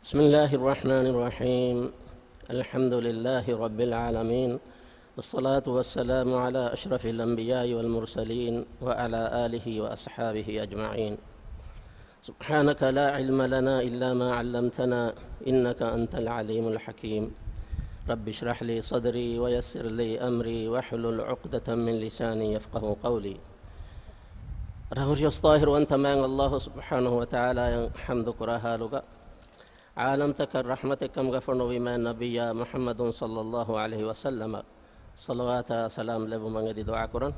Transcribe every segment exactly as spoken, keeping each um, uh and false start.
بسم الله الرحمن الرحيم. الحمد لله رب العالمين. والصلاة والسلام على أشرف الأنبياء والمرسلين وعلى آله وأصحابه أجمعين. سبحانك لا علم لنا إلا ما علمتنا إنك أنت العليم الحكيم. رب اشرح لي صدري ويسر لي أمري واحلل عقدة من لساني يفقهوا قولي. ރަހުރިޔަސް ޠާހިރުވަންތަ މާތް ﷲ ސުބްޙާނަހޫ ވަތަޢާލާއަށް ޙަމްދު ކުރާ ޙާލުގަ، ޢާލަމްތަކަށް ރަޙްމަތެއް ކަމުގަ ފޮނުވި މާތް ނަބިއްޔާ މުޙައްމަދު ޞައްލައްލާހު ޢަލައިހި ވަސައްލަމަށް ޞަލަވާތާ ސަލާމް ލެއްވުމަށް އެދި ދުޢާ ކުރަން.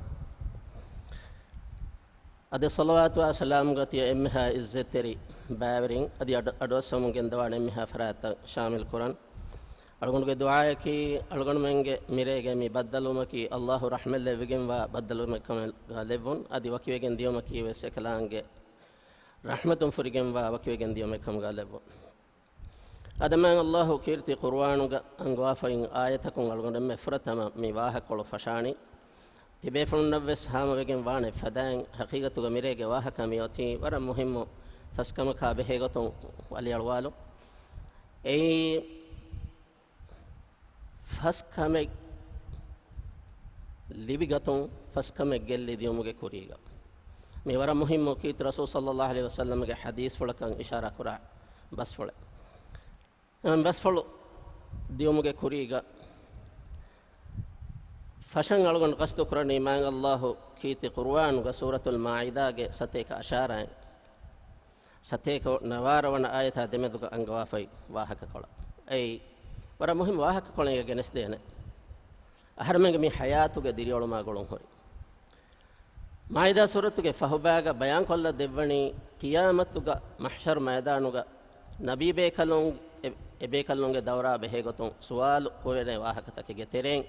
އަދި ޞަލަވާތާ ސަލާމްގަ ތިޔަ އެންމެހާ ޢިއްޒަތްތެރި ބައިވެރިން އަދި އަޑު، އަޑުއައްސަމުން ގެންދަވާނެ އެންމެހާ ފަރާތްތައް ޝާމިލް ކުރަން. އަޅުގަނޑުގެ ދުޢާއަކީ، އަޅުގަނޑުމެންގެ މިރޭގެ މި ބައްދަލުވުމަކީ، ﷲ ރަޙްމަތް ލެއްވިގެންވާ ބައްދަލުވުމެއް ކަމަށް ލެއްވުން. އަދި ވަކިވެގެން ދިޔުމަކީ ވެސް އެކަލާނގެ ރަޙްމަތުން ފުރިގެންވާ ވަކިވެގެން ދިޔުމެއް ކަމުގަ ލެއްވުން. އާދެ، މާތް ﷲ ކީރިތި ޤުރުއާނުގަ އަންގަވާފައި އާޔަތަކުން އަޅުގަނޑުމެން ފުރަތަމަ މި ވާހަކަކޮޅު ފަށާނީ. ތިބޭފުޅުންނަށް ވެސް ހާމަވެގެން ވާނެ ފަދައިން، ޙަޤީޤަތުގަ މިރޭގެ ވާހަކަ މިއޮތީ ވަރަށް މުހިއްމު ފަސް ކަމަކާ ބެހޭ ގޮތުން އަލިއަޅުވާލުން. އެއީ ފަސް ކަމެއް ލިބިގަތުން، ފަސް ކަމެއް ގެއްލި ދިޔުމުގެ ކުރީގަ. މި ވަރަށް މުހިއްމު ކީރިތި ރަސޫލު ޞައްލައްލާހު ޢަލައިހި ވަސައްލަމްގެ ޙަދީޘްފުޅަކަށް އިޝާރާ ކުރާ ބަސްފުޅެއް. އެމަން ބަސްފުޅު ދިޔުމުގެ ކުރީގަ ފަށަން އަޅުގަނޑު ޤަޞްދު ކުރަނީ މާތް ﷲ ކީރިތި ޤުރުއާނުގަ ސޫރަތުލް މާއިދާގެ ސަތޭކަ އަށާރައިން ސަތޭކަ ނަވާރަ ވަނަ އާޔަތާ ދެމެދުގަ އަންގަވާފައި ވާހަކަކޮޅަށް. އެއީ ވަރަށް މުހިއްމު ވާހަކަކޮޅެއް ގެނެސްދޭނެ. އަހަރެމެންގެ މި ޙަޔާތުގެ ދިރިއުޅުމާ ގުޅުން ހުރި. މާއިދާ ސޫރަތުގެ ފަހުބާގަ ބަޔާންކޮށްލަ ދެއްވަނީ، ޤިޔާމަތުގަ މަޙްޝަރު މައިދާނުގަ ނަބީ ބޭކަލުން، އެ، އެ ބޭކަލުންގެ ދައުރާ ބެހޭގޮތުން ސުވާލު ކުރެވޭ ވާހަކަތަކެއްގެ ތެރެއިން،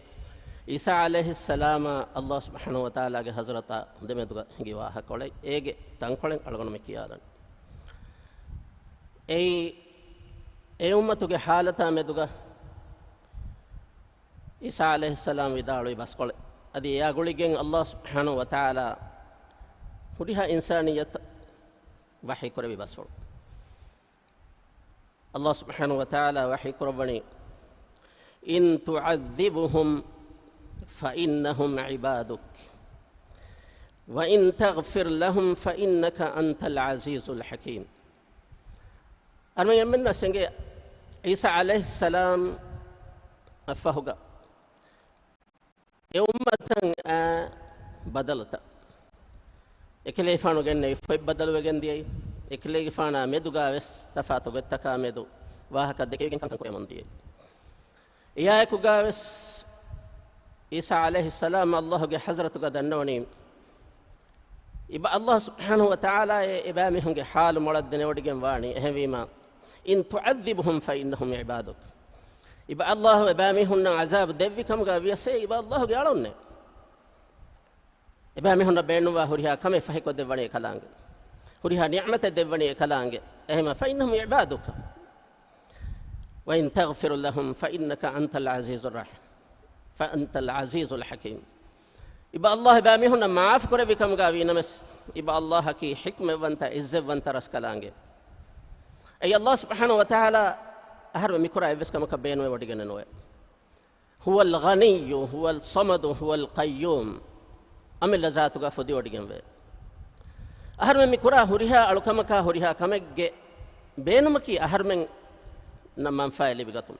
ޢީސާ ޢަލައިހިއްސަލާމާ ﷲ ސުބްޙާނަހޫ ވަތަޢާލާގެ ޙަޟްރަތާ ދެމެދުގަ ހިނގި ވާހަކަކޮޅެއް. އޭގެ ތަންކޮޅެއް އަޅުގަނޑު މި ކިޔާލަން. އެއީ، އެ އުއްމަތުގެ ޙާލަތާ މެދުގަ ޢީސާ ޢަލައިހިއްސަލާމް ވިދާޅުވި ބަސްކޮޅެއް. އަދި އެއާ ގުޅިގެން ﷲ ސުބްޙާނަހޫ ވަތަޢާލާ ހުރިހާ އިންސާނިއްޔަތަށް ވަޙީ ކުރެއްވި ބަސްފުޅު. ﷲ ސުބްޙާނަހޫ ވަތަޢާލާ ވަޙީ ކުރައްވަނީ، إن تعذبهم فإنهم عبادك وإن تغفر لهم فإنك أنت العزيز الحكيم. އަންމެންނަށް އެނގޭ، ޢީސާ ޢަލައިހިއްސަލާމް އަށްފަހުގަ އެ އުއްމަތަށް އައި ބަދަލުތައް. އެކަލޭގެފާނު ގެންނެވި ފޮތް ބަދަލުވެގެން ދިޔައީ، އެކަލޭގެފާނާ މެދުގާ ވެސް ތަފާތު ގޮތްތަކާ މެދު ވާހަކަ ދެކެވިގެން ކަންކަން ކުރެވެމުން ދިޔައީ. އެއާއެކުގާވެސް ޢީސާ ޢަލައިހިއްސަލާމް ﷲގެ ޙަޟްރަތުގަ ދަންނަވަނީ، އިބަ ﷲ ސުބްޙާނަހޫ ވަތަޢާލާއޭ އެބައިމީހުންގެ ޙާލު މޮޅަށް ދެނެވޮޑިގެން ވާނީ. އެހެންވީމާ، إن تعذبهم فإنهم عبادك. އިބަ ﷲ އެބައިމީހުންނަށް ޢަޒާބު ދެއްވި ކަމުގަ ވިޔަސޭ އިބަ ﷲގެ އަޅުންނޭ. އެބައިމީހުންނަށް ބޭނުންވާ ހުރިހާ ކަމެއް ފަހިކޮށްދެއްވަނީ އެކަލާނގެ. ހުރިހާ ނިޢުމަތެއް ދެއްވަނީ އެކަލާނގެ. އެހެންވީމާ، فإنهم عبادك. وإن تغفر لهم فإنك أنت العزيز الرح-، فأنت العزيز الحكيم. އިބަ ﷲ އެބައިމީހުންނަށް މާފު ކުރެއްވި ކަމުގަ ވީނަމަވެސް، އިބަ ﷲއަކީ ޙިކްމަތްވަންތަ، ޢިއްޒަތްވަންތަ ރަސްކަލާނގެ. އެއީ ﷲ ސުބްޙާނަހޫ ވަތަޢާލާ އަހަރުމެން މިކުރާ އެއްވެސް ކަމަކަށް ބޭނުންވެވޮޑިގެންނެއް ނުވޭ. هو الغني، هو الصمد، هو القيوم. އަމިއްލަ ޒާތުގަ ފުދިވޮޑިގެންވޭ. އަހަރުމެން މި ކުރާ ހުރިހާ އަޅުކަމަކާ ހުރިހާ ކަމެއްގެ ބޭނުމަކީ އަހަރުމެންނަށް މަންފާއެއް ލިބިގަތުން.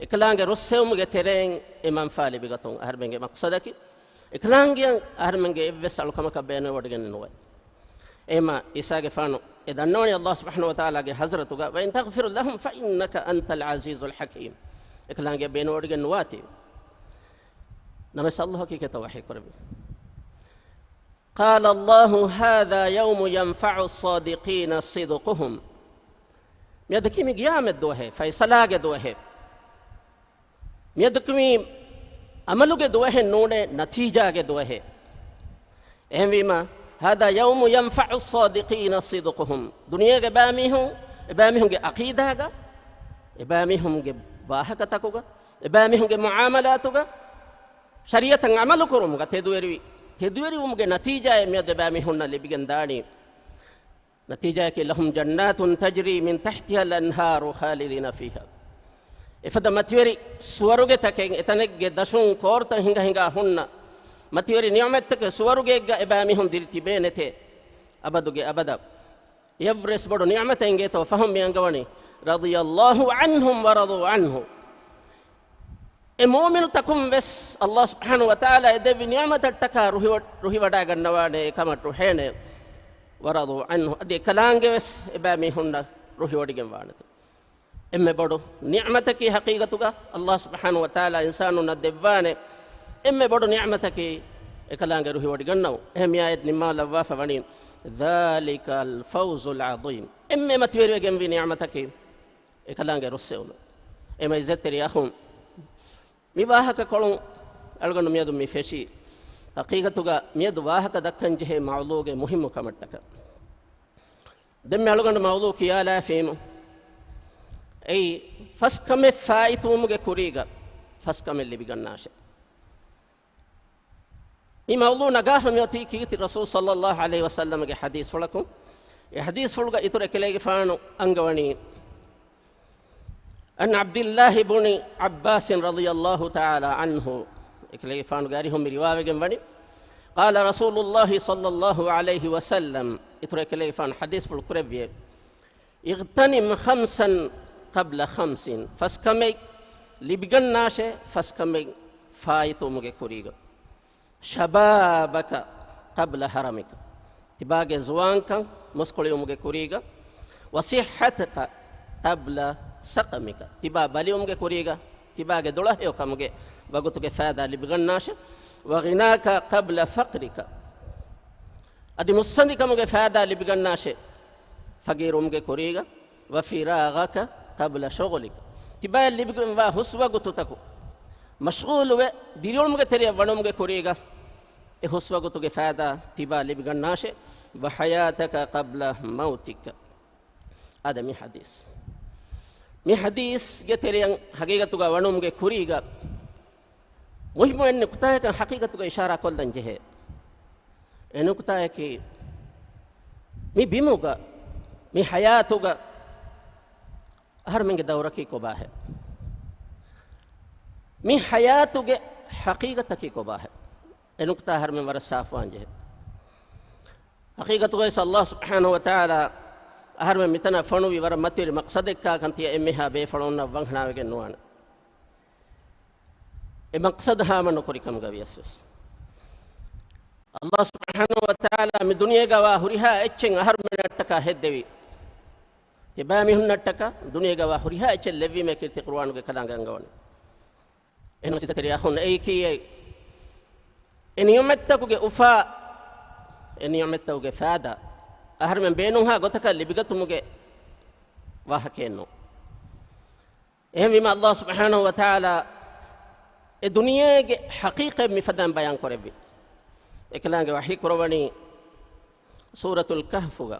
އެކަލާނގެ ރުއްސެވުމުގެ ތެރެއިން އެ މަންފާ ލިބިގަތުން. އަހަރުމެންގެ މަޤްޞަދަކީ އެކަލާނގެއަށް އަހަރުމެންގެ އެއްވެސް އަޅުކަމަކަށް ބޭނުންވެވޮޑިގެންނެއް ނުވޭ. އެހެންވީމާ، ޢީސާގެފާނު އެ ދަންނަވަނީ ﷲ ސުބްޙާނަހޫ ވަތަޢާލާގެ ޙަޟްރަތުގަ، وإن تغفر لهم فإنك أنت العزيز الحكيم. އެކަލާނގެއަށް ބޭނުންވެވޮޑިގެން ނުވާތީ. ނަމަވެސް ﷲ ކީކޭތޯ ވަޙީ ކުރެއްވީ؟ قال الله هذا يوم ينفع الصادقين صدقهم. މިއަދަކީ މި ޤިޔާމަތް ދުވަހެއް، ފައިޞަލާގެ ދުވަހެއް. މިއަދަކީ މި ޢަމަލުގެ ދުވަހެއް ނޫނޭ، ނަތީޖާގެ ދުވަހެއް. އެހެންވީމާ، هذا يوم ينفع الصادقين صدقهم. ދުނިޔޭގެ އެބައިމީހުން، އެބައިމީހުންގެ ޢަޤީދާގަ، އެބައިމީހުންގެ ވާހަކަތަކުގަ، އެބައިމީހުންގެ މުޢާމަލާތުގަ، ޝަރީޢަތަށް ޢަމަލު ކުރުމުގަ ތެދުވެރިވި، ތެދުވެރިވުމުގެ ނަތީޖާއެއް މިއަދު އެބައިމީހުންނަށް ލިބިގެން ދާނީ. ނަތީޖާއަކީ، لهم جنات تجري من تحتها الأنهار خالدين فيها. އެފަދަ މަތިވެރި ސުވަރުގެތަކެއް، އެތަނެއްގެ ދަށުން ކޯރުތައް ހިނގަ ހިނގާ ހުންނަ މަތިވެރި ނިޢުމަތްތަކެއް ސުވަރުގެއެއްގަ އެބައިމީހުން ދިރި ތިބޭނެތޭ އަބަދުގެ އަބަދަށް. އެއަށްވުރެސް ބޮޑު ނިޢުމަތެއް އިނގޭތޯ ފަހުން މި އަންގަވަނީ، رضي الله عنهم ورضوا عنه. އެ މުއުމިނުތަކުން ވެސް ﷲ ސުބްޙާނަހޫ ވަތަޢާލާ އެ ދެއްވި ނިޢުމަތަށްޓަކާ ރުހިވަ-، ރުހިވަޑައިގަންނަވާނެ، އެކަމަށް ރުހޭނެ. ورضوا عنه، އަދި އެކަލާނގެ ވެސް އެބައިމީހުންނަށް ރުހިވޮޑިގެން ވާނެތޯ. އެންމެ ބޮޑު ނިޢުމަތަކީ ޙަޤީޤަތުގަ ﷲ ސުބްޙާނަހޫ ވަތަޢާލާ އިންސާނުންނަށް ދެއްވާނެ އެންމެ ބޮޑު ނިޢުމަތަކީ އެކަލާނގެ ރުހިވޮޑިގަންނަވުން. އެހެން މި އާޔަތް ނިންމާލައްވާފަ ވަނީ، ذلك الفوز العظيم. އެންމެ މަތިވެރިވެގެންވި ނިޢުމަތަކީ އެކަލާނގެ ރުއްސެވުނު. އެމަ އިއްޒަތްތެރި އަޚުން، މި ވާހަކަކޮޅުން އަޅުގަނޑު މިއަދު މި ފެށީ، ޙަޤީޤަތުގަ މިއަދު ވާހަކަ ދައްކަން ޖެހޭ މައުޟޫގެ މުހިއްމު ކަމަށްޓަކަ. ދެންމެ އަޅުގަނޑު މައުޟޫ ކިޔާލާފީމު، އެއީ ފަސް ކަމެއް ފާއިތުވުމުގެ ކުރީގަ ފަސް ކަމެއް ލިބިގަންނާށޭ. މި މައުޟޫ ނަގާފަ މިއޮތީ ކީރިތި ރަސޫލު ޞައްލައްލާހު ޢަލައިހި ވަސައްލަމްގެ ޙަދީޘްފުޅަކުން. އެ ޙަދީޘްފުޅުގަ އިތުރު އެކަލޭގެފާނު އަންގަވަނީ، عن عبد الله بن عباس رضي الله تعالى عنه، އެކަލޭގެފާނުގެ އަރިހުން މި ރިވާވެގެން ވަނީ، قال رسول الله صلى الله عليه وسلم، އިތުރު އެކަލޭގެފާނު ޙަދީޘްފުޅު ކުރެއްވިއޭ، اغتنم خمسا قبل خمس، ފަސް ކަމެއް ލިބިގަންނާށޭ، ފަސް ކަމެއް ފާއިތުވުމުގެ ކުރީގަ. شبابك قبل هرمك، ތިބާގެ ޒުވާންކަން މުސްކުޅިވުމުގެ ކުރީގަ. وصحتك قبل سقمك، ތިބާ ބަލިވުމުގެ ކުރީގަ، ތިބާގެ ދުޅަހެޔޮކަމުގެ ވަގުތުގެ ފައިދާ ލިބިގަންނާށޭ. وغناك قبل فقرك، އަދި މުއްސަނދިކަމުގެ ފައިދާ ލިބިގަންނާށޭ، ފަގީރުވުމުގެ ކުރީގަ. وفراغك قبل شغلك، ތިބާއަށް ލިބިގެންވާ ހުސްވަގުތުތަކު، މަޝްޣޫލުވެ، ދިރިއުޅުމުގެ ތެރެއަށް ވަނުމުގެ ކުރީގަ، އެ ހުސްވަގުތުގެ ފައިދާ ތިބާ ލިބިގަންނާށޭ. وحياتك قبل موتك. އާދެ، މި ޙަދީޘް، މި ޙަދީޘްގެ ތެރެއަށް ޙަޤީޤަތުގަ ވަނުމުގެ ކުރީގަ، މުހިއްމު އެއް ނުކުތާއަކަށް ޙަޤީޤަތުގަ އިޝާރާ ކޮށްލަން ޖެހޭ. އެ ނުކުތާއަކީ، މި ބިމުގަ، މި ޙަޔާތުގަ އަހަރުމެންގެ ދައުރަކީ ކޮބާހޭ؟ މި ޙަޔާތުގެ ޙަޤީޤަތަކީ ކޮބާހޭ؟ އެ ނުކުތާ އަހަރުމެން ވަރަށް ސާފުވާން ޖެހޭ. ޙަޤީޤަތުގައި ﷲ ސުބްޙާނަހޫ ވަތަޢާލާ އަހަރުމެން މިތަނަށް ފޮނުވި ވަރަށް މަތިވެރި މަޤްޞަދެއްކާކަން ތިޔަ އެންމެހާ ބޭފުޅުންނަށް ވަންހަނާވެގެން ނުވާނެ. އެ މަޤްޞަދު ހާމަ ނުކުރި ކަމުގަ ވިޔަސް ވެސް، ﷲ ސުބްޙާނަހޫ ވަތަޢާލާ މި ދުނިޔޭގަ ވާ ހުރިހާ އެއްޗެއް އަހަރުމެންނަށްޓަކާ ހެއްދެވި، ތިބާމީހުންނަށްޓަކާ ދުނިޔޭގަ ވާ ހުރިހާ އެއްޗެއް ލެއްވީމޭ ކީރިތި ޤުރުއާނުގެ ކަލާނގެ އަންގަވަނީ. އެހެންވެސް އިއްޒަތްތެރި އަޚުން، އެއީކީ އެއީ، އެ ނިޢުމަތްތަކުގެ އުފާ، އެ ނިޢުމަތްތަކުގެ ފައިދާ އަހަރުމެން ބޭނުންހާ ގޮތަކަށް ލިބިގަތުމުގެ ވާހަކައެއް ނޫން. އެހެންވީމަ، ﷲ ސުބްޙާނަހޫ ވަތަޢާލާ އެ ދުނިޔޭގެ ޙަޤީޤަތް މިފަދައިން ބަޔާން ކުރެއްވި. އެކަލާނގެ ވަޙީ ކުރައްވަނީ ސޫރަތުލް ކަހްފުގަ،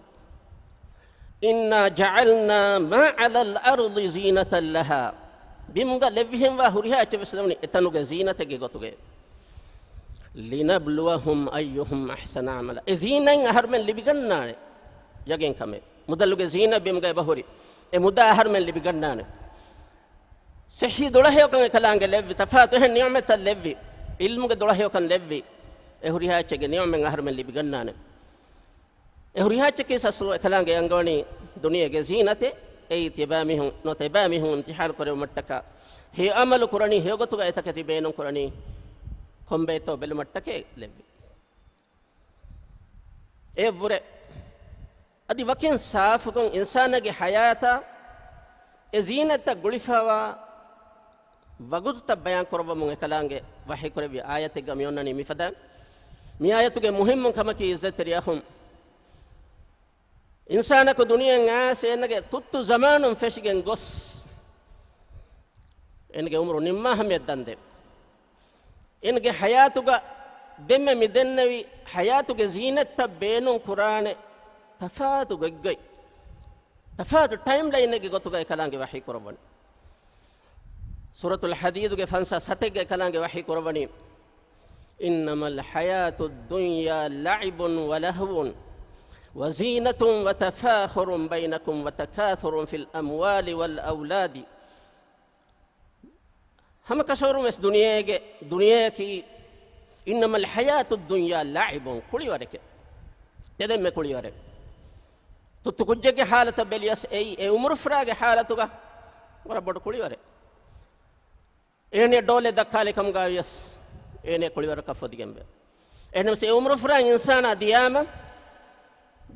إنا جعلنا ما على الأرض زينة لها، ބިމުގަ ލެއްވިހެންވާ ހުރިހާ އެއްޗެއް ވެސް ލެވުނީ އެތަނުގެ ޒީނަތެއްގެ ގޮތުގައި. لنبلوهم أيهم أحسن عملا، އެ ޒީނަތް އަހަރުމެން ލިބިގަންނާނެ ޔަގީން ކަމެއް. މުދަލުގެ ޒީނަތް ބިމުގަ އެބަހުރި، އެ މުދާ އަހަރުމެން ލިބިގަންނާނެ. ޞިއްޙީ ދުޅަހެޔޮކަން އެކަލާނގެ ލެއްވި، ތަފާތު އެހެން ނިޢުމަތްތައް ލެއްވި، ޢިލްމުގެ ދުޅަހެޔޮކަން ލެއްވި، އެ ހުރިހާ އެއްޗެއްގެ ނިޢުމަތް އަހަރުމެން ލިބިގަންނާނެ. އެ ހުރިހާ އެއްޗަކީ ސަސްލު އެކަލާނގެ އަންގަވަނީ ދުނިޔޭގެ ޒީނަތެއް. އެއީ ތިބާމީހުން ނުވަތަ އެބާމީހުން އިމްތިޙާނު ކުރެވުމަށްޓަކާ، ހެޔޮ ޢަމަލު ކުރަނީ ހެޔޮ ގޮތުގަ އެތަކެތި ބޭނުން ކުރަނީ ކޮންބައެއްތޯ ބެލުމަށްޓަކައި ލެއްވި. އެއަށްވުރެ އަދި ވަކިން ސާފުކޮށް އިންސާނާގެ ޙަޔާތާ އެ ޒީނަތްތައް ގުޅިފައިވާ ވަގުތުތައް ބަޔާން ކުރައްވަމުން އެކަލާނގެ ވަޙީ ކުރެއްވި އާޔަތެއްގަ މި އޮންނަނީ މިފަދައިން. މި އާޔަތުގެ މުހިއްމު ކަމަކީ އިއްޒަތްތެރި އަޚުން، އިންސާނަކު ދުނިޔެއަށް އައިސް އޭނަގެ ތުއްތު ޒަމާނުން ފެށިގެން ގޮސް، އޭނަގެ އުމުރު ނިންމާ ހަމަޔަށް ދަންދެވި. އޭނަގެ ޙަޔާތުގަ ދެންމެ މި ދެންނެވި ޙަޔާތުގެ ޒީނަތްތައް ބޭނުން ކުރާނެ ތަފާތު ގޮތްގޮތް، ތަފާތު ޓައިމްލައިނެއްގެ ގޮތުގައި ކަލާނގެ ވަޙީ ކުރައްވަނީ. ސޫރަތުލް ޙަދީދުގެ ފަންސާސް ހަތެއްގައި ކަލާނގެ ވަޙީ ކުރައްވަނީ، إنما الحياة الدنيا لعب ولهو وزينة وتفاخر بينكم وتكاثر في الأموال والأولاد. ހަމަ ކަށަވަރުން ވެސް ދުނިޔޭގެ، ދުނިޔެއަކީ، إنما الحياة الدنيا لعب، ކުޅިވަރެކޭ. ތެދެއްމެ ކުޅިވަރެއް. ތުއްތު ކުއްޖެއްގެ ޙާލަތަށް ބެލިޔަސް އެއީ އެ އުމުރުފުރާގެ ޙާލަތުގަ ވަރަށް ބޮޑު ކުޅިވަރެއް. އޭނަ ޑޯލެއް ދައްކާލި ކަމުގަ ވިޔަސް އޭނަ ކުޅިވަރަކަށް ފޮދިގެންވޭ. އެހެންވެސް އެ އުމުރުފުރާ އިންސާނާ ދިޔާމަ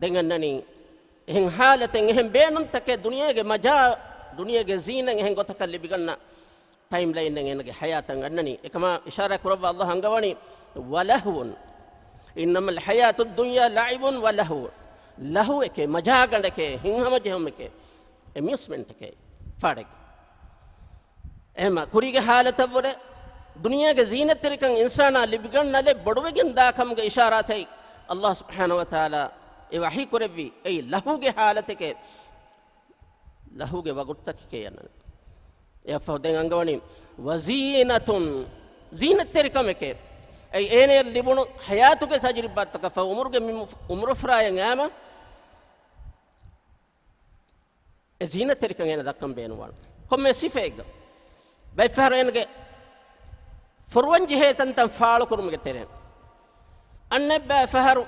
ދެން އަންނަނީ އެހެން ޙާލަތެއް، އެހެން ބޭނުންތަކެއް، ދުނިޔޭގެ މަޖާ، ދުނިޔޭގެ ޒީނަތް އެހެން ގޮތަކަށް ލިބިގަންނަ ޓައިމް ލައިން އެން އޭނަގެ ޙަޔާތަށް އަންނަނީ. އެކަމާ އިޝާރާ ކުރައްވާ ﷲ އަންގަވަނީ، ولهو، إنما الحياة الدنيا لعب ولهو. ލަހުވެކޭ، މަޖާގަނޑެކޭ، ހިތްހަމަޖެހުމެކޭ، އެމިއުސްމެންޓެކޭ، ފާޑެއް. އެހެމަ ކުރީގެ ޙާލަތަށްވުރެ ދުނިޔޭގެ ޒީނަތްތެރިކަން އިންސާނާ ލިބިގަންނަލެއް ބޮޑުވެގެން ދާ ކަމުގެ އިޝާރާތެއް ﷲ ސުބްޙާނަހޫ ވަތަޢާލާ އެ ވަޙީ ކުރެއްވީ އެއީ ލަހުގެ ޙާލަތެކޭ، ލަހުގެ ވަގުތުތަކެކޭ އަންނަނީ. އެއަށްފަހު ދެން އަންގަވަނީ، وزينة، ޒީނަތްތެރިކަމެކޭ. އެއީ އޭނަޔަށް ލިބުނު ޙަޔާތުގެ ތަޖުރިބާތަކަށް ފަހު އުމުރުގެ މި އުމުރުފުރާޔަށް އައިމަ އެ ޒީނަތްތެރިކަން އޭނަ ދައްކަން ބޭނުންވާނެ. ކޮންމެ ސިފައެއްގަ. ބައެއްފަހަރު އޭނަގެ ފޮރުވަން ޖެހޭ ތަންތަން ފާޅުކުރުމުގެ ތެރެއިން. އަނެއްބައި ފަހަރު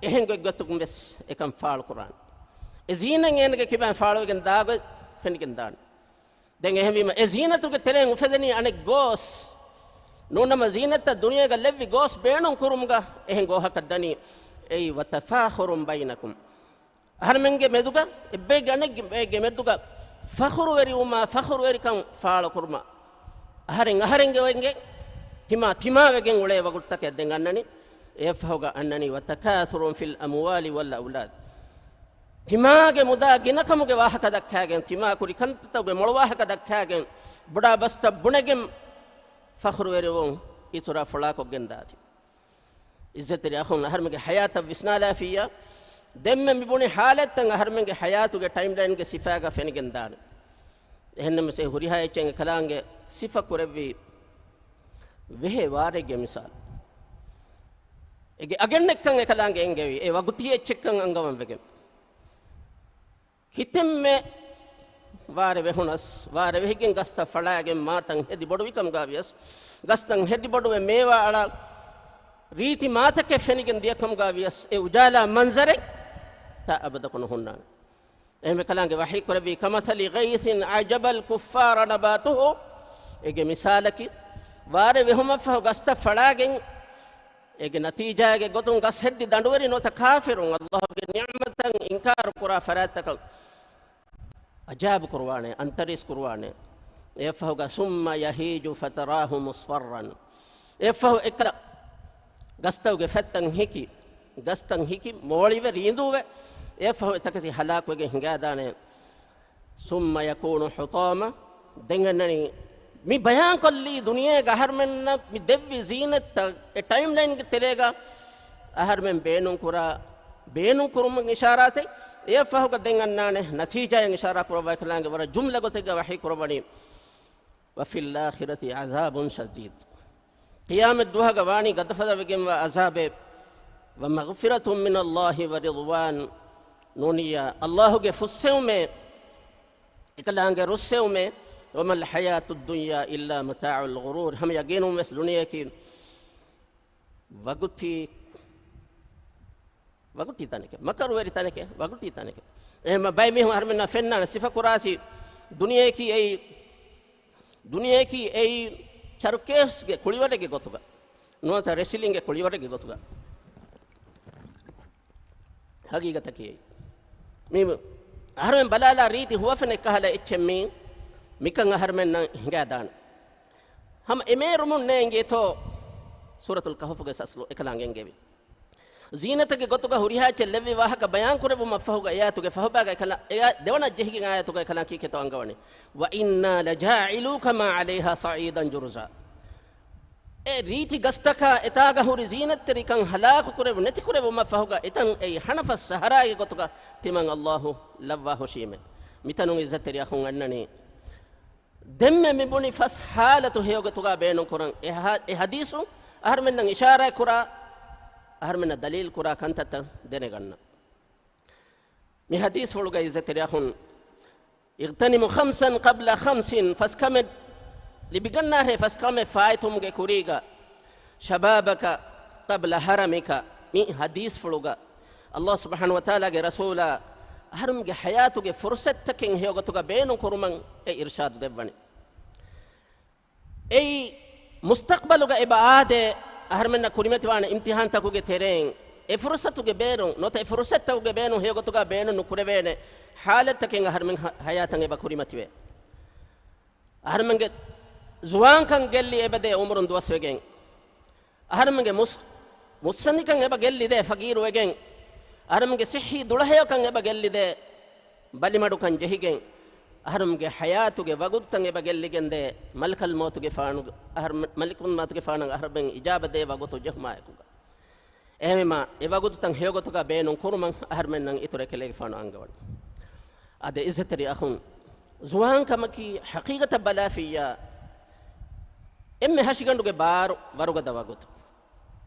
އެހެން ގޮތްގޮތަކުން ވެސް އެކަން ފާޅުކުރާނެ. އެ ޒީނަތް އޭނަގެ ކިބައިން ފާޅުވެގެން ދާގޮތް ފެނިގެން ދާނެ. ދެން އެހެންވީމަ، އެ ޒީނަތުގެ ތެރެއިން އުފެދެނީ އަނެއް ގޯސް. ނޫނަމަ ޒީނަތަށް ދުނިޔޭގަ ލެއްވި ގޯސް ބޭނުން ކުރުމުގަ އެހެން ގޯހަކަށް ދަނީ. އެއީ، وتفاخر بينكم. އަހަރެމެންގެ މެދުގަ، އެއްބައެއްގެ އަނެއްގެ މެދުގަ ފަޚުރުވެރިވުމާ، ފަޚުރުވެރިކަން ފާޅުކުރުމާ، އަހަރެން އަހަރެންގެ އޮތްގެ ތިމާ ތިމާވެގެން އުޅޭ ވަގުތުތަކެއް ދެން އަންނަނީ. އެއަށްފަހުގަ އަންނަނީ، وتكاثر في الأموال والأولاد. ތިމާގެ މުދާ ގިނަކަމުގެ ވާހަކަ ދައްކާގެން، ތިމާ ކުރި ކަންތައްތަކުގެ މޮޅު ވާހަކަ ދައްކާގެން، ބޮޑާ ބަސްތައް ބުނެގެން ފަޚުރުވެރިވުން އިތުރަށް ފުޅާކޮށްގެން ދާތީ. އިއްޒަތްތެރި އަޚުން، އަހަރެމެންގެ ޙަޔާތަށް ވިސްނާލާފިއްޔާ، ދެންމެ މި ބުނި ޙާލަތްތައް އަހަރެމެންގެ ޙަޔާތުގެ ޓައިމްލައިންގެ ސިފާގަ ފެނިގެން ދާނެ. އެހެންނަމަވެސް އެ ހުރިހާ އެއްޗެއް އެކަލާނގެ ސިފަ ކުރެއްވީ ވެހޭ ވާރެއްގެ މިސާލު. އޭގެ އަގެއް ނެތްކަން އެކަލާނގެ އެންގެވީ، އެ ވަގުތީ އެއްޗެއްކަން އަންގަވަން ވެގެން. ކިތަންމެ ވާރެ ވެހުނަސް، ވާރެ ވެހިގެން ގަސްތައް ފަޅާގެން މާތައް ހެދި ބޮޑުވިކަމުގަ ވިޔަސް، ގަސްތައް ހެދި ބޮޑުވެ މޭވާ އަޅާ ރީތި މާތަކެއް ފެނިގެން ދިޔަކަމުގަ ވިޔަސް، އެ އުޖާލާ މަންޒަރެއް ތާ އަބަދަކު ނުހުންނާނެ. އެހެންވެ ކަލާނގެ ވަޙީ ކުރެއްވީ، كمثل غيث أعجب الكفار نباته. އޭގެ މިސާލަކީ، ވާރެ ވެހުމަށްފަހު ގަސްތައް ފަޅާގެން އޭގެ ނަތީޖާގެ ގޮތުން ގަސް ހެއްދި ދަނޑުވެރި ނުވަތަ ކާފިރުން ﷲ ގެ ނިޢުމަތަށް އިންކާރު ކުރާ ފަރާތްތަކަށް އަޖާބު ކުރުވާނެ، އަންތަރީސް ކުރުވާނެ. އެއަށްފަހުގަ ثم يهيج فتراه مصفرا. އެއަށްފަހު އެކަލަ ގަސްތަކުގެ ފަތްތައް ހިކި، ގަސްތައް ހިކި މޯޅިވެ ރީނދޫވެ، އެއަށްފަހު އެތަކެތި ހަލާކުވެގެން ހިނގާދާނެ. ثم يكون حطاما. ދެން އަންނަނީ މި ބަޔާންކޮށްލީ ދުނިޔޭގަ އަހަރުމެންނަށް މި ދެއްވި ޒީނަތްތައް އެ ޓައިމްލައިންގެ ތެރޭގަ އަހަރުމެން ބޭނުންކުރާ، ބޭނުންކުރުމުން އިޝާރާތެއް. އެއަށްފަހުގަ ދެން އަންނާނެ ނަތީޖާއެއް އިޝާރާ ކުރައްވާ ކަލާނގެ ވަރަށް ޖުމްލަ ގޮތެއްގަ ވަޙީ ކުރައްވަނީ، وفي الآخرة عذاب شديد. ޤިޔާމަތް ދުވަހަކަށް ވާނީ ގަދަފަދަވެގެންވާ ޢަޒާބެއް. ومغفرة من الله ورضوان. ނޫނިއްޔާ ﷲ ގެ ފުއްސެވުމޭ، އެކަލާނގެ ރުއްސެވުމޭ. وما الحياة الدنيا إلا متاع الغرور. ހަމަ ޔަގީނުން ވެސް ދުނިޔެއަކީ ވަގުތީ، ވަގުތީ ތަނެކެ، މަކަރުވެރި ތަނެކެ، ވަގުތީ ތަނެކެ. އެހެންމަ ބައެއް މީހުން އަހަރުމެންނާ ފެންނާނެ ސިފަކުރާތީ، ދުނިޔެއަކީ އެއީ، ދުނިޔެއަކީ އެއީ ޗަރުކޭސްގެ ކުޅިވަރެއްގެ ގޮތުގަ، ނުވަތަ ރެސިލިންގެ ކުޅިވަރެއްގެ ގޮތުގަ. ހަގީގަތަކީ އެއީ. މީ އަހަރުމެން ބަލާލާ ރީތި ހުވަފެނެއް ކަހަލަ އެއްޗެއް މީ، މިކަން އަހަރުމެންނަށް ހިނގާދާނެ. ހަމަ އެމޭރުމުން ނޭނގޭތޯ ސޫރަތުލް ކަހުފުގެ އަސްލު އެކަލާނގެ އެންގެވި. ޒީނަތުގެ ގޮތުގަ ހުރިހާ އެއްޗެއް ލެއްވި ވާހަކަ ބަޔާން ކުރެއްވުމަށްފަހުގަ އެ އާޔަތުގެ ފަހުބާގަ އެކަލާ، އެ ދެވަނަ ޖެހިގެން އާޔަތުގަ އެކަލާނގެ ކީކޭތޯ އަންގަވަނީ. وإنا لجاعلوك ما عليها صعيدا جرزا. އެ ރީތި ގަސްތަކާ އެތާގަ ހުރި ޒީނަތްތެރިކަން ހަލާކު ކުރެވު، ނެތިކުރެވުމަށްފަހުގަ އެތަން އެއީ ހަނަފަސް ސަހަރާގެ ގޮތުގަ ތިމަން ﷲ ލައްވާ ހުށީމޭ. މިތަނުން އިއްޒަތްތެރި އަޚުން އަންނަނީ. ދެންމެ މިބުނި ފަސް ހާލަތު ހެޔޮގޮތުގަ ބޭނުންކުރަން. އެ ހަ-، އެ ޙަދީޘުން އަހަރުމެންނަށް އިޝާރާތްކުރާ، އަހަރުމެންނަށް ދަލީލްކުރާ ކަންތައްތައް ދެނެގަންނަ. މި ޙަދީޘްފުޅުގައި ޢިއްޒަތްތެރި އަޚުން، اغتنم خمسا قبل خمس، ފަސް ކަމެއް ލިބިގަންނާށޭ، ފަސް ކަމެއް ފާއިތުވުމުގެ ކުރީގަ، شبابك قبل هرمك، މި ޙަދީޘްފުޅުގަ ﷲ ސުބްޙާނަހޫ ވަތަޢާލާގެ ރަސޫލާ އަހަރުމެންގެ ޙަޔާތުގެ ފުރުޞަތުތަކެއް ހެޔޮގޮތުގަ ބޭނުން ކުރުމަށް އެ އިރްޝާދު ދެއްވަނީ. އެއީ، މުސްތަޤްބަލުގަ އެބަ އާދޭ، އަހަރުމެންނަށް ކުރިމަތިވާނެ އިމްތިޙާންތަކުގެ ތެރެއިން، އެ ފުރުޞަތުގެ ބޭނުން ނުވަތަ އެ ފުރުޞަތުތަކުގެ ބޭނުން ހެޔޮގޮތުގަ ބޭނުން ނުކުރެވޭނެ ޙާލަތްތަކެއް އަހަރުމެން ހަ-، ޙަޔާތަށް އެބަ ކުރިމަތިވޭ. އަހަރުމެންގެ ޒުވާންކަން ގެއްލި އެބަދޭ އުމުރުން ދުވަސްވެގެން. އަހަރުމެންގެ މުސް-، މުއްސަނދިކަން އެބަ ގެއްލިދޭ ފަގީރުވެގެން. އަހަރުމެންގެ ޞިއްޙީ ދުޅަހެޔޮކަން އެބަ ގެއްލިދޭ ބަލިމަޑުކަން ޖެހިގެން. އަހަރުމެންގެ ޙަޔާތުގެ ވަގުތުތައް އެބަ ގެއްލިގެންދޭ މަލަކަލް މައުތުގެފާނު، އަހަރު-، މަލަކުލް މައުތުގެފާނަށް އަހަރުމެން އިޖާބަ ދޭ ވަގުތު ޖެހުމާއެކުގަ. އެހެންވީމާ، އެ ވަގުތުތައް ހެޔޮގޮތުގަ ބޭނުން ކުރުމަށް އަހަރުމެންނަށް އިތުރު އެކަލޭގެފާނު އަންގަވަން. އާދެ، އިއްޒަތްތެރި އަޚުން، ޒުވާންކަމަކީ ޙަޤީޤަތަށް ބަލާފިއްޔާ، އެންމެ ހަށިގަނޑުގެ ބާރު ވަރުގަދަ ވަގުތު.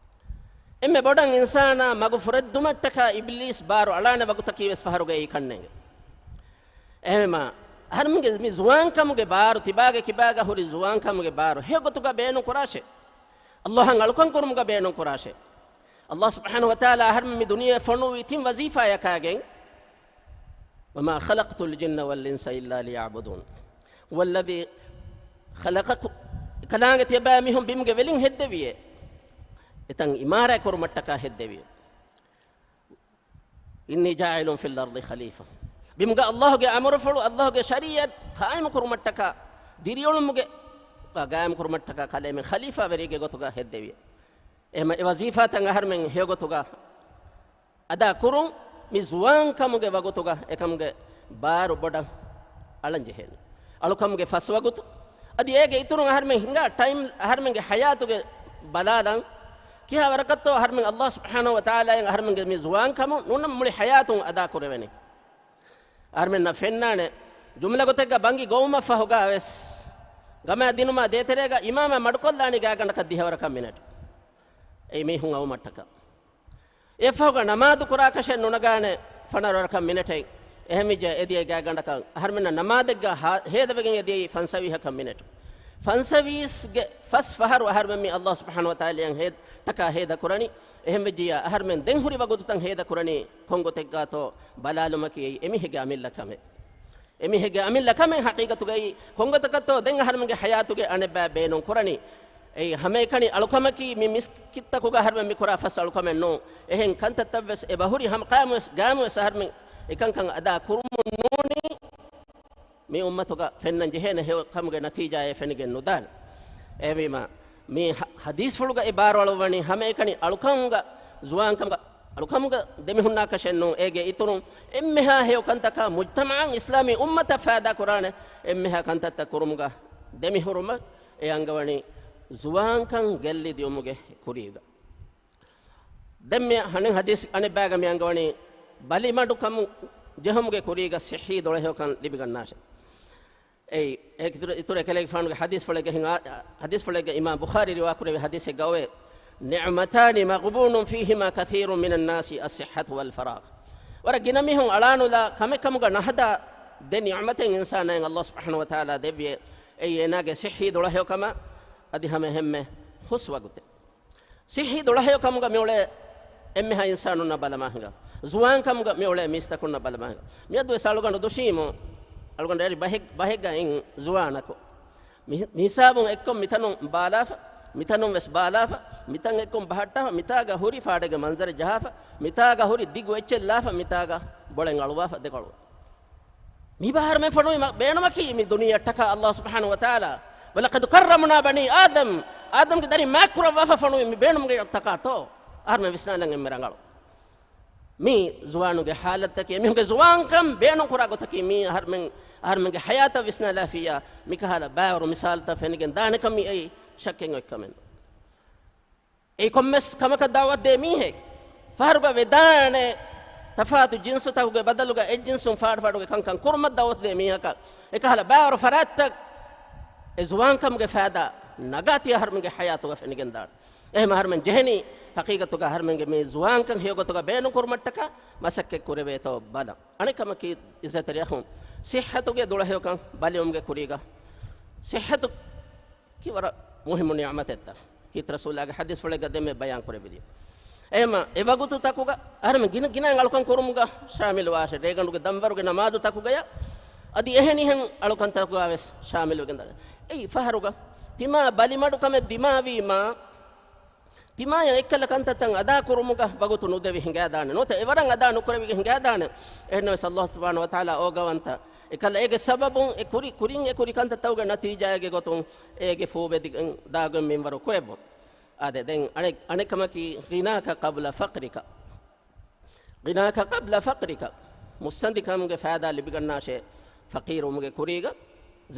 އެންމެ ބޮޑަށް އިންސާނާ މަގު ފުރެއްދުމަށްޓަކާ އިބްލީސް ބާރު އަޅާނެ ވަގުތަކީ ވެސް ފަހަރުގައި ކަންނޭނގެ. އެހެންވީމާ، އަހަރުމެންގެ މި ޒުވާންކަމުގެ ބާރު ތިބާގެ ކިބާގަ ހުރި ޒުވާންކަމުގެ ބާރު ހެޔޮގޮތުގަ ބޭނުން ކުރާށޭ. ﷲ އަށް އަޅުކަން ކުރުމުގަ ބޭނުން ކުރާށޭ. ﷲ ސުބްޙާނަހޫ ވަތަޢާލާ އަހަރުމެން މި ދުނިޔެ ފޮނުވީ ތިން ވަޒީފާޔަކާގެން. وما خلقت الجن والإنس إلا ليعبدون. هو الذي خلقكم، ކަލާނގެ ތިޔަބައިމީހުން ބިމުގެ ވެލިން ހެއްދެވިއޭ. އެތަން އިމާރާތް ކުރުމަށްޓަކާ ހެއްދެވިއޭ. إني جاعل في الأرض خليفة. ބިމުގަ ﷲ ގެ އަމުރުފުޅު، ﷲ ގެ ޝަރީޢަތް ޤާއިމު ކުރުމަށްޓަކާ، ދިރިއުޅުމުގެ ޤާއިމު ކުރުމަށްޓަކާ ކަލޭމެން ޚަލީފާވެރީގެ ގޮތުގަ ހެއްދެވިއޭ. އެހެންވީމަ އެ ވަޒީފާތައް އަހަރުމެން ހެޔޮގޮތުގަ އަދާ ކުރުން، މި ޒުވާންކަމުގެ ވަގުތުގަ އެކަމުގެ ބާރު ބޮޑަށް އަޅަން ޖެހޭނެ. އަޅުކަމުގެ ފަސް ވަގުތު، އަދި އޭގެ އިތުރުން އަހަރުމެން ހިނގާ ޓައިމް، އަހަރުމެންގެ ޙަޔާތުގެ ބަލާލަން، ކިހާ ވަރަކަށްތޯ އަހަރުމެން ﷲ ސުބްޙާނަހޫ ވަތަޢާލާއަށް އަހަރުމެންގެ މި ޒުވާންކަމު ނޫނަން މުޅި ޙަޔާތުން އަދާ ކުރެވެނީ. އަހަރުމެންނަށް ފެންނާނެ، ޖުމްލަ ގޮތެއްގަ ބަންގި ގޮވުމަށް ފަހުގަ ވެސް، ގަމާ ދިނުމާ ދޭތެރޭގަ އިމާމާ މަޑުކޮށްލާނީ ގާތްގަނޑަކަށް ދިހަވަރަކަށް މިނެޓް. އެއީ މީހުން އައުމަށްޓަކާ. އެއަށްފަހުގަ ނަމާދު ކުރާކަށެއް ނުނަގާނެ ފަނަރަވަރަކަށް މިނެޓެއް. އެހެންވެއްޖެ އެދިޔައީ ގާތްގަނޑަކަށް އަހަރުމެންނަށް ނަމާދެއްގަ ހާ-، ހޭދަވެގެން އެދިޔައީ ފަންސަވީހަކަށް މިނެޓް. ފަންސަވީސްގެ ފަސް ފަހަރު އަހަރުމެން މި ﷲ ސުބްޙާނަހޫ ވަތަޢާލާއަށް ހޭދަ-، ޓަކާ ހޭދަ ކުރަނީ. އެހެންވެއްޖިއްޔާ އަހަރުމެން ދެން ހުރި ވަގުތުތައް ހޭދަ ކުރަނީ ކޮންގޮތެއްގާތޯ ބަލާލުމަކީ އެއީ އެމީހެއްގެ އަމިއްލަ ކަމެއް. އެމީހެއްގެ އަމިއްލަ ކަމެއް ޙަޤީޤަތުގައި ކޮންގޮތަކަށްތޯ ދެން އަހަރުމެންގެ ޙަޔާތުގެ އަނެއްބައި ބޭނުން ކުރަނީ. އެއީ ހަމައެކަނި އަޅުކަމަކީ މި މިސްކިތްތަކުގަ އަހަރުމެން މި ކުރާ ފަސް އަޅުކަމެއް ނޫން. އެހެން ކަންތައްތައްވެސް އެބަހުރި ހަމަ ޤާއިމުވެސް، ޤާއިމުވެސް އަހަރުމެން އެކަންކަން އަދާ ކުރުމުން ނޫނީ މި އުއްމަތުގަ ފެންނަން ޖެހޭނެ ހެޔޮ ކަމުގެ ނަތީޖާއެއް ފެނިގެން ނުދާނެ. އެހެންވީމާ، މި ޙަ-، ޙަދީޘްފުޅުގައި ބާރުއަޅުއްވަނީ ހަމައެކަނި އަޅުކަމުގަ، ޒުވާންކަމުގަ، އަޅުކަމުގަ ދެމިހުންނާކަށެއް ނޫން. އޭގެ އިތުރުން އެންމެހާ ހެޔޮ ކަންތަކާ މުޖްތަމަޢަށް އިސްލާމީ އުއްމަތަށް ފައިދާ ކުރާނެ އެންމެހާ ކަންތައްތައް ކުރުމުގަ ދެމިހުރުމަށް އެ އަންގަވަނީ ޒުވާންކަން ގެއްލި ދިޔުމުގެ ކުރީގަ. ދެން މި ހަނި ޙަދީޘް އަނެއްބައިގަ މި އަންގަވަނީ ބަލިމަޑުކަމު ޖެހުމުގެ ކުރީގަ ޞިއްޙީ ދުޅަހެޔޮކަން ލިބިގަންނާށޭ. އެއީ، އޭގެ އިތުރު، އިތުރު އެކަލޭގެފާނުގެ ޙަދީޘްފުޅެއްގެ ހިނގާ، ޙަދީޘްފުޅެއްގެ އިމާމް ބުޚާރީ ރިވާކުރެއްވި ޙަދީޘެއްގައި އޮވޭ، نعمتان مغبون فيهما كثير من الناس، الصحة والفراغ. ވަރަށް ގިނަ މީހުން އަޅާނުލާ ކަމެއް ކަމުގަ ނަހަދާ ދެ ނިޢުމަތެއް އިންސާނާއަށް ﷲ ސުބްޙާނަހޫ ވަތަޢާލާ ދެއްވިއޭ. އެއީ އޭނާގެ ޞިއްޙީ ދުޅަހެޔޮކަމާ އަދި ހަމަ އެހެންމެ ހުސް ވަގުތެއް. ޞިއްޙީ ދުޅަހެޔޮކަމުގަ މިއުޅޭ އެންމެހާ އިންސާނުންނަށް ބަލަމާ ހިނގާ. ޒުވާންކަމުގަ މިއުޅޭ މީސްތަކުންނަށް ބަލަމާ ހިނގާ. މިއަދުވެސް އަޅުގަނޑު ދުށީމު، އަޅުގަނޑު އެރި ބަހެއް، ބަހެއްގަ އިން ޒުވާނަކު. މި، މިހިސާބުން އެއްކޮށް މިތަނުން ބާލާފަ، މިތަނުން ވެސް ބާލާފަ، މިތަން އެއްކޮށް ބަހައްޓާފަ، މިތާގަ ހުރި ފާޑެއްގެ މަންޒަރެއް ޖަހާފަ، މިތާގަ ހުރި ދިގު އެއްޗެއް ލާފަ، މިތާގަ ބޮޅެން އަޅުވާފަ ދެކޮޅު. މި ބާރުމެ ފޮނުވި މަ-، ބޭނުމަކީ މި ދުނިޔެއަށްޓަކާ ﷲ ސުބްޙާނަހޫ ވަތަޢާލާ، ولقد كرمنا بني آدم، އާދަމްގެ ދަރިން މާތްކުރައްވާފަ ފޮނުވި މި ބޭނުމުގެ އަށްޓަކާތޯ؟ އަހަރުމެން ވިސްނާލަން އެންމެ ރަނގަޅު. މި ޒުވާނުގެ ޙާލަތަކީ އެމީހުންގެ ޒުވާންކަން ބޭނުން ކުރާ ގޮތަކީ މީ އަހަރުމެން، އަހަރުމެންގެ ޙަޔާތަށް ވިސްނާލާފިއްޔާ، މިކަހަލަ ބައިވަރު މިސާލުތައް ފެނިގެން ދާނެކަން މި އެއީ ޝައްކެއް އޮތްކަމެއް ނޫން. އެއީ ކޮންމެސް ކަމަކަށް ދަޢުވަތު ދޭ މީހެއް ފަހަރުގަ ވެދާނެ ތަފާތު ޖިންސުތަކުގެ ބަދަލުގަ އެއް ޖިންސުން ފާޑުފާޑުގެ ކަންކަން ކުރުމަށް ދަޢުވަތު ދޭ މީހަކަށް އެކަހަލަ ބައިވަރު ފަރާތްތައް އެ ޒުވާންކަމުގެ ފައިދާ ނަގާތީ އަހަރުމެންގެ ޙަޔާތުގަ ފެނިގެން ދާނެ. އެހެން އަހަރުމެން ޖެހެނީ ހަޤީޤަތުގަ އަހަރުމެންގެ މި ޒުވާންކަން ހެޔޮގޮތުގަ ބޭނުންކުރުމަށްޓަކާ މަސައްކަތް ކުރެވޭތޯ ބަލަން. އަނެއް ކަމަކީ، އިއްޒަތްތެރި އަޚުން، ޞިއްޙަތުގެ ދުޅަހެޔޮކަން ބަލިވުމުގެ ކުރީގަ، ޞިއްޙަތު ކިވަރަށް މުހިއްމު ނިޢުމަތެއްތަ؟ ކީރިތި ރަސޫލާގެ ޙަދީޘްފުޅެއްގަ ދެންމެ ބަޔާން ކުރެއްވި ދިޔަ. އެހެމަ އެ ވަގުތުތަކުގަ އަހަރެމެން ގިނަ ގިނައިން އަޅުކަން ކުރުމުގަ ޝާމިލުވާށޭ، ރޭގަނޑުގެ ދަންވަރުގެ ނަމާދުތަކުގަޔަށް އަދި އެހެނިހެން އަޅުކަންތަކުގަ ވެސް ޝާމިލުވެގެންދާނެ. އެއީ ފަހަރުގަ ތިމާ ބަލިމަޑުކަމެއް ދިމާވީމާ، ތިމާޔަށް އެއްކަލަ ކަންތައްތައް އަދާ ކުރުމުގަ ވަގުތު ނުދެވި ހިނގާދާނެ. ނުވަތަ އެވަރަށް އަދާ ނުކުރެވިގެން ހިނގާދާނެ. އެހެންނަމަވެސް ﷲ ސުބްޙާނަހޫ ވަތަޢާލާ އޯގަވަންތަ އެކަލަ އޭގެ ސަބަބުން އެ ކުރި، ކުރިން އެ ކުރި ކަންތައްތަކުގެ ނަތީޖާއެއްގެ ގޮތުން އޭގެ ފޫބެދިގެން ދާގޮތް މިންވަރު ކުރެއްވުން. އާދެ، ދެން އަނެއް، އަނެއް ކަމަކީ، غناك قبل فقرك. غناك قبل فقرك. މުއްސަނދިކަމުގެ ފައިދާ ލިބިގަންނާށޭ ފަޤީރުވުމުގެ ކުރީގަ،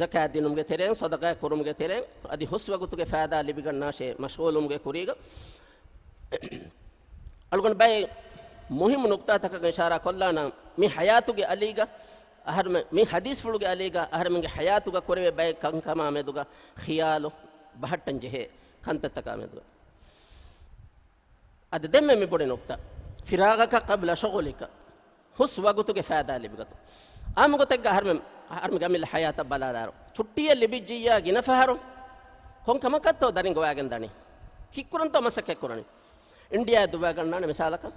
ޒަކާތް ދިނުމުގެ ތެރެއިން، ޞަދަޤާތް ކުރުމުގެ ތެރެއިން، އަދި ހުސް ވަގުތުގެ ފައިދާ ލިބިގަންނާށޭ މަޝްޣޫލުވުމުގެ ކުރީގަ. އަޅުގަނޑު ބައެއް މުހިއްމު ނުކުތާތަކަށް އިޝާރާ ކޮށްލާނަން. މި ޙަޔާތުގެ އަލީގަ އަހަރުމެ-، މި ޙަދީޘްފުޅުގެ އަލީގަ އަހަރެމެންގެ ޙަޔާތުގަ ކުރެވޭ ބައެއް ކަންކަމާ މެދުގަ ޚިޔާލު ބަހައްޓަން ޖެހޭ ކަންތައްތަކާ މެދުގަ. އަދި ދެންމެ މި ބުނި ނުކުތާ، فراغك قبل شغلك، ހުސް ވަގުތުގެ ފައިދާ ލިބިގަތު. އާއްމު ގޮތެއްގަ އަހަރުމެން، އަހަރުމެންގެ އަމިއްލަ ޙަޔާތަށް ބަލާލާރު، ޗުއްޓީއެއް ލިބިއްޖިއްޔާ ގިނަ ފަހަރު ކޮން ކަމަކަށްތޯ ދަރިން ގޮވާގެން ދަނީ؟ ކީއްކުރަންތޯ މަސައްކަތް ކުރަނީ؟ އިންޑިއާއަށް ދުއްވާގަންނާނެ މިސާލަކަށް.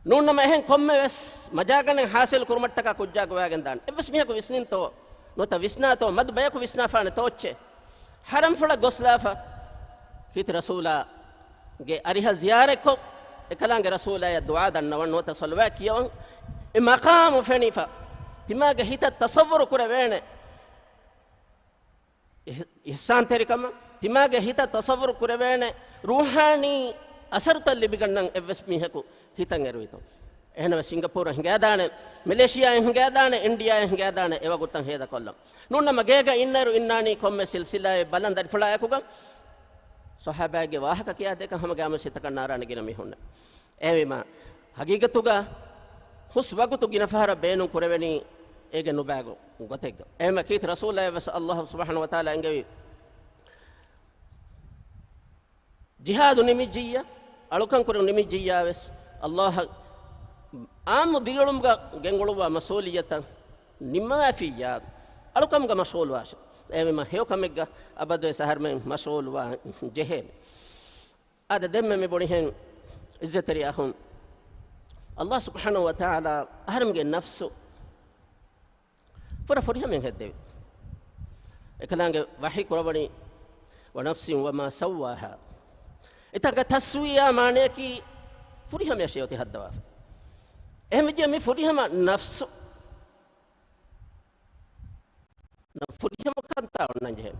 ނޫންނަމަ އެހެން ކޮންމެވެސް މަޖާގަނެ ޙާޞިލް ކުރުމަށްޓަކާ ކުއްޖާ ގޮވާގެން ދާނެ. އެއްވެސް މީހަކު ވިސްނިންތޯ؟ ނުވަތަ ވިސްނާތޯ؟ މަދު ބަޔަކު ވިސްނާފާނެ ތޯއްޗެއް؟ ޙަރަމްފުޅަށް ގޮސްލާފަ، ކީރިތި ރަސޫލާގެ އަރިހަށް ޒިޔާރަތްކޮށް، އެކަލާނގެ ރަސޫލާޔަށް ދުޢާ ދަންނަވަން ނުވަތަ ޞަލަވާތް ކިޔަވަން، އެ މަޤާމު ފެނިފަ، ތިމާގެ ހިތަށް ތަޞައްވުރު ކުރެވޭނެ. އިޙް-، އިޙްސާންތެރިކަމަށް ތިމާގެ ހިތަށް ތަޞައްވުރު ކުރެވޭނެ ރޫޙާނީ އަސަރުތައް ލިބިގަންނަން އެއްވެސް މީހަކު ހިތަށް އެރުވިތޯ؟ އެހެންނަމަ ސިންގަޕޫރަށް ހިނގާދާނެ، މެލޭޝިޔާއަށް ހިނގާދާނެ، އިންޑިޔާއަށް ހިނގާދާނެ، އެވަގުތަށް ހޭދަކޮށްލަން. ނޫންނަމަ ގޭގަ އިންނައިރު އިންނާނީ ކޮންމެ ސިލްސިލާއެއް ބަލަން ދަރިފުޅާއެކުގަ. ޞަޙާބާގެ ވާހަކަ ކިޔާދޭކަށް ހަމަ ގާމު ސިތަކަށް ނާރާނެ ގިނަ މީހުންނެއް. އެހެންވީމާ، ހަގީގަތުގަ ހުސް ވަގުތު ގިނަ ފަހަރަށް ބޭނުން ކުރެވެނީ އޭގެ ނުބައި ގޮ-، ގޮތެއްގަ. އެހެންމަ ކީރިތި ރަސޫލާއަށް ވެސް ﷲ ސުބްޙާނަހޫ ވަތަޢާލާ އެންގެވި، ޖިހާދު ނިމިއްޖިއްޔާ، އަޅުކަން ކުރުން ނިމިއްޖިއްޔާ ވެސް، ﷲ އާއްމު ދިރިއުޅުމުގަ ގެންގުޅުއްވާ މަސްއޫލިއްޔަތަށް ނިންމަވައިފިއްޔާ، އަޅުކަމުގަ މަޝްޣޫލުވާށޭ. އެހެންވީމާ ހެޔޮކަމެއްގަ އަބަދުވެސް އަހަރުމެން މަޝްޣޫލުވާން ޖެހޭނެ. އާދެ، ދެންމެ މި ބުނިހެން އިއްޒަތްތެރި އަޚުން، ﷲ ސުބްޙާނަހޫ ވަތަޢާލާ އަހަރެމެންގެ ނަފްސު ފުރަ ފުރިހަމައިން ހެއްދެވި. އެކަލާނގެ ވަޙީ ކުރައްވަނީ، "ونفس وما سواها." އެތަންގަ ތަސްވިޔާ މާނަޔަކީ ފުރިހަމަޔަށޭ އޮތީ ހައްދަވާފަ. އެހެންވެއްޖެ މި ފުރިހަމަ ނަފްސު ނަ-، ފުރިހަމަ ކަންތާ އޮންނަން ޖެހޭ.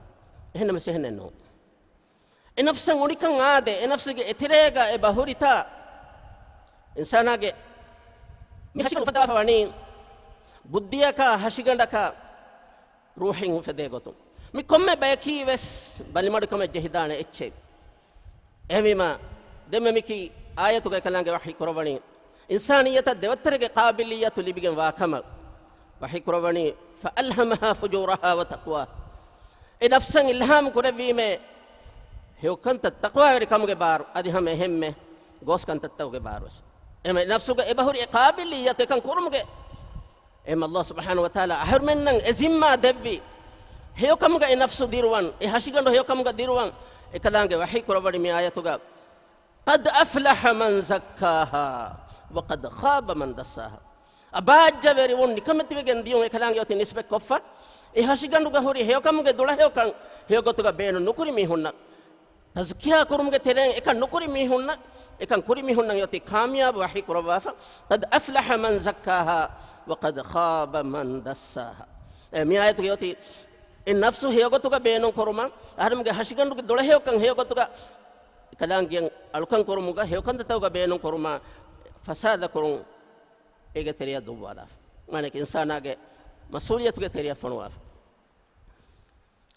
އެހެންނަމަވެސް އެހެނެއް ނޫން. އެ ނަފްސަށް އުނިކަން އާދޭ، އެ ނަފްސުގެ އެތެރޭގަ އެބަ ހުރިތާ، އިންސާނާގެ މި ހަށިގަނޑު އުފައްދާފަ ވަނީ ބުއްދިއަކާ ހަށިގަނޑަކާ ރޫޙެއް އުފެދޭ ގޮތުން. މި ކޮންމެ ބަޔަކީ ވެސް ބަލިމަޑުކަމަށް ޖެހިދާނެ އެއްޗެއް. އެހެންވީމާ، ދެންމެ މިކީ އާޔަތުގައި ކަލާނގެ ވަޙީ ކުރައްވަނީ، އިންސާނިއްޔަތަށް ދެވައްތަރެއްގެ ޤާބިލިއްޔަތު ލިބިގެން ވާ ކަމަށް ވަޙީ ކުރައްވަނީ، "فألهمها فجورها وتقواها." އެ ނަފްސަށް އިލްހާމް ކުރެއްވީމޭ، ހެޔޮކަންތައް ތަޤްވާވެރިކަމުގެ ބާރު، އަދި ހަމަ އެހެންމެ ގޯސް ކަންތައްތަކުގެ ބާރުވެސް. އެހެންވެ، ނަފްސުގަ އެބަހުރި އެ ޤާބިލިއްޔަތު އެކަން ކުރުމުގެ އެހެން ﷲ ސުބްޙާނަހޫ ވަތަޢާލާ އަހަރުމެންނަށް އެ ޒިންމާ ދެއްވި، ހެޔޮކަމުގައި ނަފްސު ދިރުވަން، އެ ހަށިގަނޑު ހެޔޮކަމުގަ ދިރުވަން. އެކަލާނގެ ވަޙީ ކުރައްވަނީ މި އާޔަތުގަ، "قد أفلح من زكاها وقد خاب من دساها." އަބާއްޖަވެރިވުން، ނިކަމެތިވެގެން ދިޔުން އެކަލާނގެ އޮތީ ނިސްބަތްކޮށްފަ، އެ ހަށިގަނޑުގަ ހުރި ހެޔޮކަމުގެ ދުޅަހެޔޮކަން ހެޔޮގޮތުގަ ބޭނުން ނުކުރި މީހުންނަށް. ތަޒްކިޔާ ކުރުމުގެ ތެރެއިން އެކަން ނުކުރި މީހުންނަށް، އެކަން ކުރި މީހުންނަށް އޮތީ ކާމިޔާބު ވަޙީ ކުރައްވާފަ، "قد أفلح من زكاها وقد خاب من دساها." އެ މި އާޔަތުގެ އޮތީ އެ ނަފްސު ހެޔޮގޮތުގަ ބޭނުން ކުރުމަށް، އަހަރެމެންގެ ހަށިގަނޑުގެ ދުޅަހެޔޮކަން ހެޔޮގޮތުގަ ކަލާނގެ އަޅުކަން ކުރުމުގަ ހެޔޮކަންތައްތަކުގަ ބޭނުން ކުރުމަށް ފަސާދަ ކުރުން އޭގެ ތެރެއަށް ދުއްވާލާފަ. މާނައަކީ އިންސާނާގެ މަސްއޫލިއްޔަތުގެ ތެރެއަށް ފޮނުވާފަ.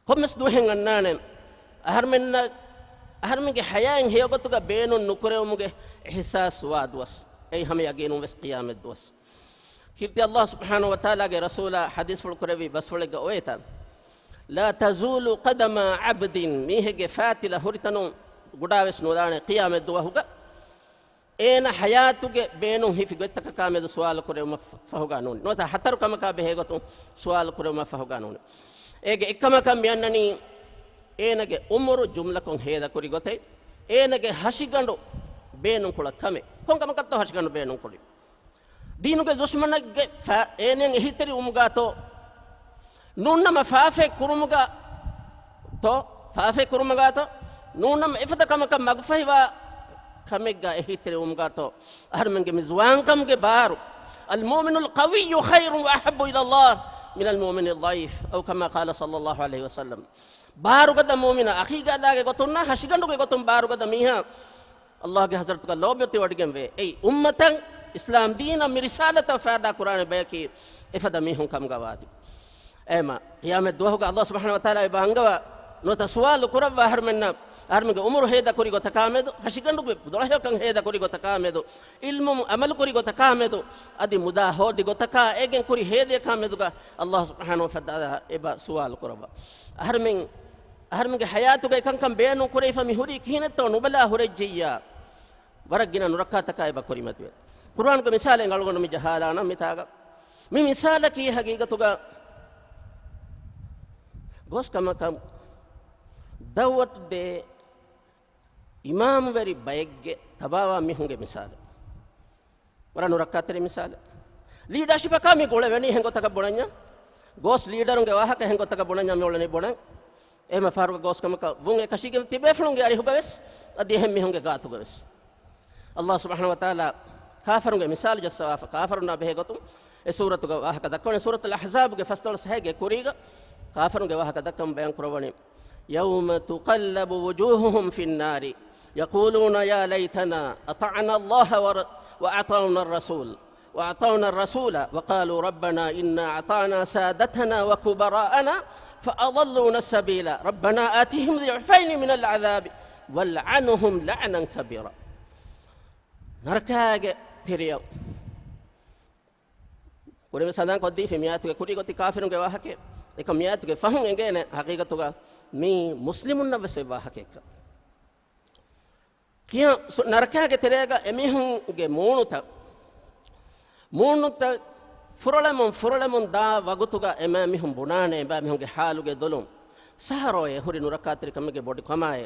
ކޮންމެސް ދުވަހެއް އަންނާނެ، އަހަރުމެންނަށް، އަހަރުމެންގެ ޙަޔާތް ހެޔޮގޮތުގަ ބޭނުން ނުކުރެވުމުގެ އިޙްސާސް ވާ ދުވަސް. އެއީ ހަމަ ޔަގީނުން ވެސް ޤިޔާމަތް ދުވަސް. ކީރިތި ﷲ ސުބްޙާނަހޫ ވަތަޢާލާގެ ރަސޫލާ ޙަދީޘްފުޅު ކުރެއްވި ބަސްފުޅެއްގަ އޮވޭތަ، "لا تزول قدما عبد." މީހެއްގެ ފާތިލަ ހުރިތަނުން ގުޑާވެސް ނުލާނެ ޤިޔާމަތް ދުވަހުގަ އޭނަ ޙަޔާތުގެ ބޭނުން ހިފި ގޮތްތަކަކާމެދު ސުވާލު ކުރެވުމަށް ފަ-، ފަހުގަ ނޫން. ނުވަތަ ހަތަރު ކަމަކާ ބެހޭ ގޮތުން ސުވާލު ކުރެވުމަށް ފަހުގަ ނޫން. އޭގެ އެއްކަމަކަށް މިއަންނަނީ އޭނަގެ އުމުރު ޖުމްލަކޮށް ހޭދަކުރި ގޮތެއް، އޭނަގެ ހަށިގަނޑު ބޭނުންކުޅަ ކަމެއް. ކޮން ކަމަކަށްތޯ ހަށިގަނޑު ބޭނުންކުރީ؟ ދީނުގެ ދުޝްމަނެއްގެ ފާ-، އޭނައަށް އެހީތެރިވުމުގާތޯ؟ ނޫންނަމަ ފާފައެއް ކުރުމުގާތޯ؟ ފާފައެއް ކުރުމުގާތޯ؟ ނޫންނަމަ އެފަދަ ކަމަކަށް މަގުފަހިވާ ކަމެއްގަ އެހީތެރިވުމުގާތޯ؟ އަހަރުމެންގެ މި ޒުވާންކަމުގެ ބާރު، "المؤمن القوي خير وأحب إلى الله من المؤمن الضعيف." أو كما قال صلى الله عليه وسلم. ބާރުގަދަ މުއުމިނާ، އަޚީގަދާގެ ގޮތުންނާ ހަށިގަނޑުގެ ގޮތުން ބާރުގަދަ މީހާ އައްލާހުގެ ޙަޟްރަތުގަ ލޯބިވެތިވޮޑިގެންވޭ. އެއީ އުއްމަތަށް، އިސްލާމް ދީނަށް، މި ރިސާލަތަށް ފައިދާ ކުރާނެ ބަޔަކީ އެފަދަ މީހުން ކަމުގަ ވާތީ. އެހެމަ ޤިޔާމަތް ދުވަހުގަ އައްލާހު ސުބްޙާނަހޫ ވަތަޢާލާ އެބަ އަންގަވާ ނުވަތަ ސުވާލު ކުރައްވާ އަހަރުމެންނަށް، އަހަރުމެންގެ އުމުރު ހޭދަކުރި ގޮތަކާ މެދު، ހަށިގަނޑުގެ ދޮޅަހެޔޮކަން ހޭދަކުރި ގޮތަކާ މެދު، ޢިލްމު ޢަމަލުކުރި ގޮތަކާ މެދު، އަދި މުދާ ހޯދި ގޮތަކާ އޭގެން ކުރި ހޭދަޔަކާ މެދުގަ އައްލާހު ސުބްޙާނަހޫ ވަތަޢާލާ އެބަ ސުވާލު ކުރައްވާ. އަހަރުމެން އަހަރުމެންގެ ޙަޔާތުގަ އެކަންކަން ބޭނުން ކުރެވިފަ މި ހުރީ ކިހިނެއްތޯ ނުބަލާ ހުރެއްޖިއްޔާ، ވަރަށް ގިނަ ނުރައްކާތަކާ އެބަ ކުރިމަތިވޭ. ޤުރުއާނުގެ މިސާލެއް އަޅުގަނޑު މި ޖަހާލާނަން މިތާގަ. މި މިސާލަކީ ހަގީގަތުގަ ގޯސް ކަމަކަށް ދަޢުވަތު ދޭ އިމާމުވެރި ބައެއްގެ ތަބާވާ މީހުންގެ މިސާލެއް. ވަރަށް ނުރައްކާތެރި މިސާލެއް. ލީޑަރޝިޕަކާ މި ގުޅެވެނީ އެހެން ގޮތަކަށް ބުނަންޏާ. ގޯސް ލީޑަރުންގެ ވާހަކަ އެހެން ގޮތަކަށް ބުނަންޏާ މި އުޅެނީ ބުނަން. އެހެމަ ފަހަރުގަ ގޯސް ކަމަކަށް ވުން އެކަށީގެން ތިބޭފުޅުންގެ އަރިހުގަވެސް، އަދި އެހެން މީހުންގެ ގާތުގަވެސް. އައްލާހު ސުބްޙާނަހޫ ވަތަޢާލާ ކާފަރުންގެ މިސާލު ޖައްސަވާފަ، ކާފަރުންނާ ބެހޭ ގޮތުން އެ ސޫރަތުގަ ވާހަކަ ދައްކަވަނީ. ސޫރަތުލް އަޙްޒާބުގެ ފަސްދޮޅަސް ހައެއްގެ ކުރީގަ ކާފަރުންގެ ވާހަކަ ދައްކަމުން ބަޔާން ކުރައްވަނީ. يوم تقلب وجوههم في النار يقولون يا ليتنا أطعنا الله ور-، وأطعنا الرسول، وأطعنا الرسول وقالوا ربنا إنا أطعنا سادتنا وكبراءنا فأضلونا السبيل ربنا آتهم ضعفين من العذاب والعنهم لعنا كبيرا. ނަރަކާގެ ތެރެއަށް ކުރިން ސަނދާން ކޮށްދީފި މިއާޔަތުގެ ކުރީ ގޮތީ ކާފިރުންގެ ވާހަކައެއް. އެކަމް މިއާޔަތުގެ ފަހުން އެނގޭނެ ހަގީގަތުގަ މީ މުސްލިމުންނަށް ވެސް އޮތް ވާހަކައެއްކަން. ކިޔަން ސު-، ނަރަކާގެ ތެރޭގަ އެމީހުންގެ މޫނުތައް، މޫނުތައް ފުރޮޅެމުން، ފުރޮޅެމުން ދާ ވަގުތުގަ އެމާ މީހުން ބުނާނެ އެބާ މީހުންގެ ޙާލުގެ ދުލުން. ސަހަރޯއޭ ހުރި ނުރައްކާތެރިކަމެއްގެ ބޮޑު ކަމާއޭ.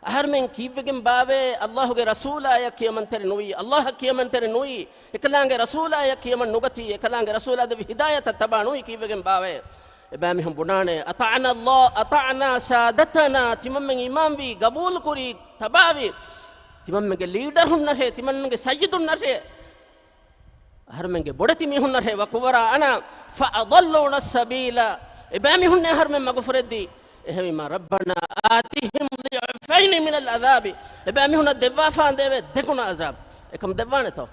އަހަރުމެން ކީއްވެގެން ބާވޭ އައްލާހުގެ ރަސޫލާޔަށް ކިޔަމަންތެރި ނުވީ، އައްލާހަށް ކިޔަމަންތެރި ނުވީ، އެކަލާނގެ ރަސޫލާޔަށް ކިޔަމަން ނުގަތީ، އެކަލާނގެ ރަސޫލާ ދެއްވި ހިދާޔަތަށް ތަބާ ނުވީ ކީއްވެގެން ބާވޭ؟ އެބާމީހުން ބުނާނެ، أطعنا الله، أطعنا سادتنا، ތިމަންމެން އީމާންވީ، ގަބޫލުކުރީ، ތަބާވީ، ތިމަންމެންގެ ލީޑަރުންނަށޭ، ތިމަންމެންގެ ސައްޔިދުންނަށޭ. އަހަރުމެންގެ ބޮޑެތި މީހުންނަށޭ، وكبراءنا فأضلونا السبيل. އެބައިމީހުންނޭ އަހަރުމެން މަގުފުރެއްދީ. އެހެންވީމާ، ربنا آتهم ضعفين من العذاب. އެބައިމީހުންނަށް ދެއްވާފާން ދެވޭ ދެގުނަ އަޒާބް. އެކަމް ދެއްވާނެތޯ؟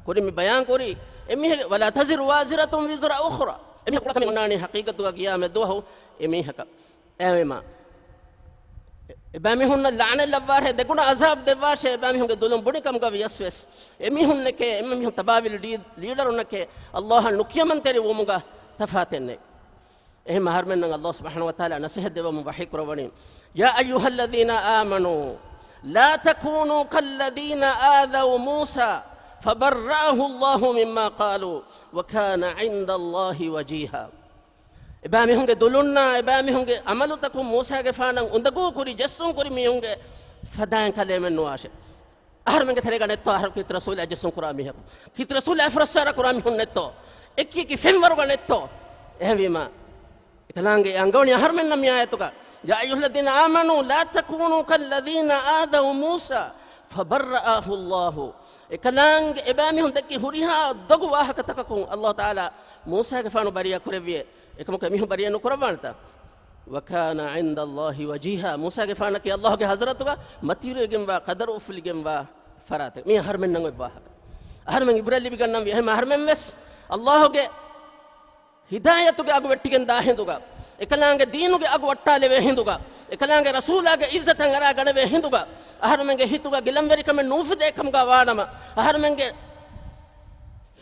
ކުރިން މި ބަޔާން ކުރީ، އެމީހެއް، ولا تزر وازرة وزر أخرى. އެމީހަކު ކުޅަކަމެއް އޮންނާނީ ހަޤީޤަތުގަ ޤިޔާމަތް ދުވަހު އެމީހަކަށް. އެހެންވީމާ، އެ-، އެބައިމީހުންނަށް ލަޢުނަތް ލައްވާށޭ، ދެގުނަ އަޒާބް ދެއްވާށޭ، އެބައިމީހުންގެ ދުލުން ބުނިކަމުގަ ވިޔަސްވެސް، އެމީހުންނެކޭ، އެމީހުން ތަބާވިލި ލީ-، ލީޑަރުންނެކޭ، އައްލާހަށް ނުކިޔަމަންތެރިވުމުގަ ތަފާތެއް ނެތް. އެހެން އަހަރުމެންނަށް އައްލާހު ސުބްޙާނަހޫ ވަތަޢާލާ ނަޞޭޙަތް ދެއްވަމުން ވަޙީ ކުރައްވަނީ، يا أيها الذين آمنوا لا تكونوا كالذين آذوا موسى فبرأه الله مما قالوا وكان عند الله وجيها. އެބައިމީހުންގެ ދުލުންނާ، އެބައިމީހުންގެ ޢަމަލުތަކުން މޫސާގެފާނަށް އުނދަގޫކުރި، ޖެއްސުންކުރި މީހުންގެ ފަދައިން ކަލޭމެން ނުވާށޭ. އަހަރުމެންގެ ތެރޭގަ ނެއްތޯ އަހަރު ކީރިތި ރަސޫލާ ޖެއްސުން ކުރާ މީހަކު؟ ކީރިތި ރަސޫލާ އެފަރައްސާރަ ކުރާ މީހުން ނެއްތޯ؟ އެކި އެކި ފެންވަރުގަ ނެއްތޯ؟ އެހެންވީމާ، އެކަލާނގެ އަންގަވަނީ އަހަރުމެންނަށް މި އާޔަތުގަ، يا أيها الذين آمنوا لا تكونوا كالذين آذوا موسى فبرأه الله. އެކަލާނގެ އެބައިމީހުން ދެއްކި ހުރިހާ ދޮގު ވާހަކަތަކަކުން އައްލާހު ތަޢާލާ މޫސާގެފާނު ބަރީއަ ކުރެއްވިއޭ. އެކަމަކު އެމީހުން ބަރީއަ ނުކުރައްވާނެތާ؟ وكان عند الله وجيها. މޫސާގެފާނަކީ އައްލާހުގެ ޙަޟްރަތުގަ މަތިވެގެންވާ، ޤަދަރު އުފުލިގެންވާ ފަރާތެއް. މީ އަހަރުމެންނަށް އޮތް ވާހަކަ. އަހަރުމެން ޢިބްރަތް ލިބިގަންނަންވީ. އެހެން އަހަރުމެން ވެސް އައްލާހުގެ ހިދާޔަތުގެ އަގު ވެއްޓިގެން ދާ ހިނދުގަ، އެކަލާނގެ ދީނުގެ އަގު ވައްޓާލެވޭ ހިނދުގަ، އެކަލާނގެ ރަސޫލާގެ ޢިއްޒަތަށް އަރާ ގަނެވޭ ހިނދުގަ، އަހަރުމެންގެ ހިތުގަ ގިލަންވެރިކަމެއް ނޫފުދޭ ކަމުގަ ވާނަމަ، އަހަރުމެންގެ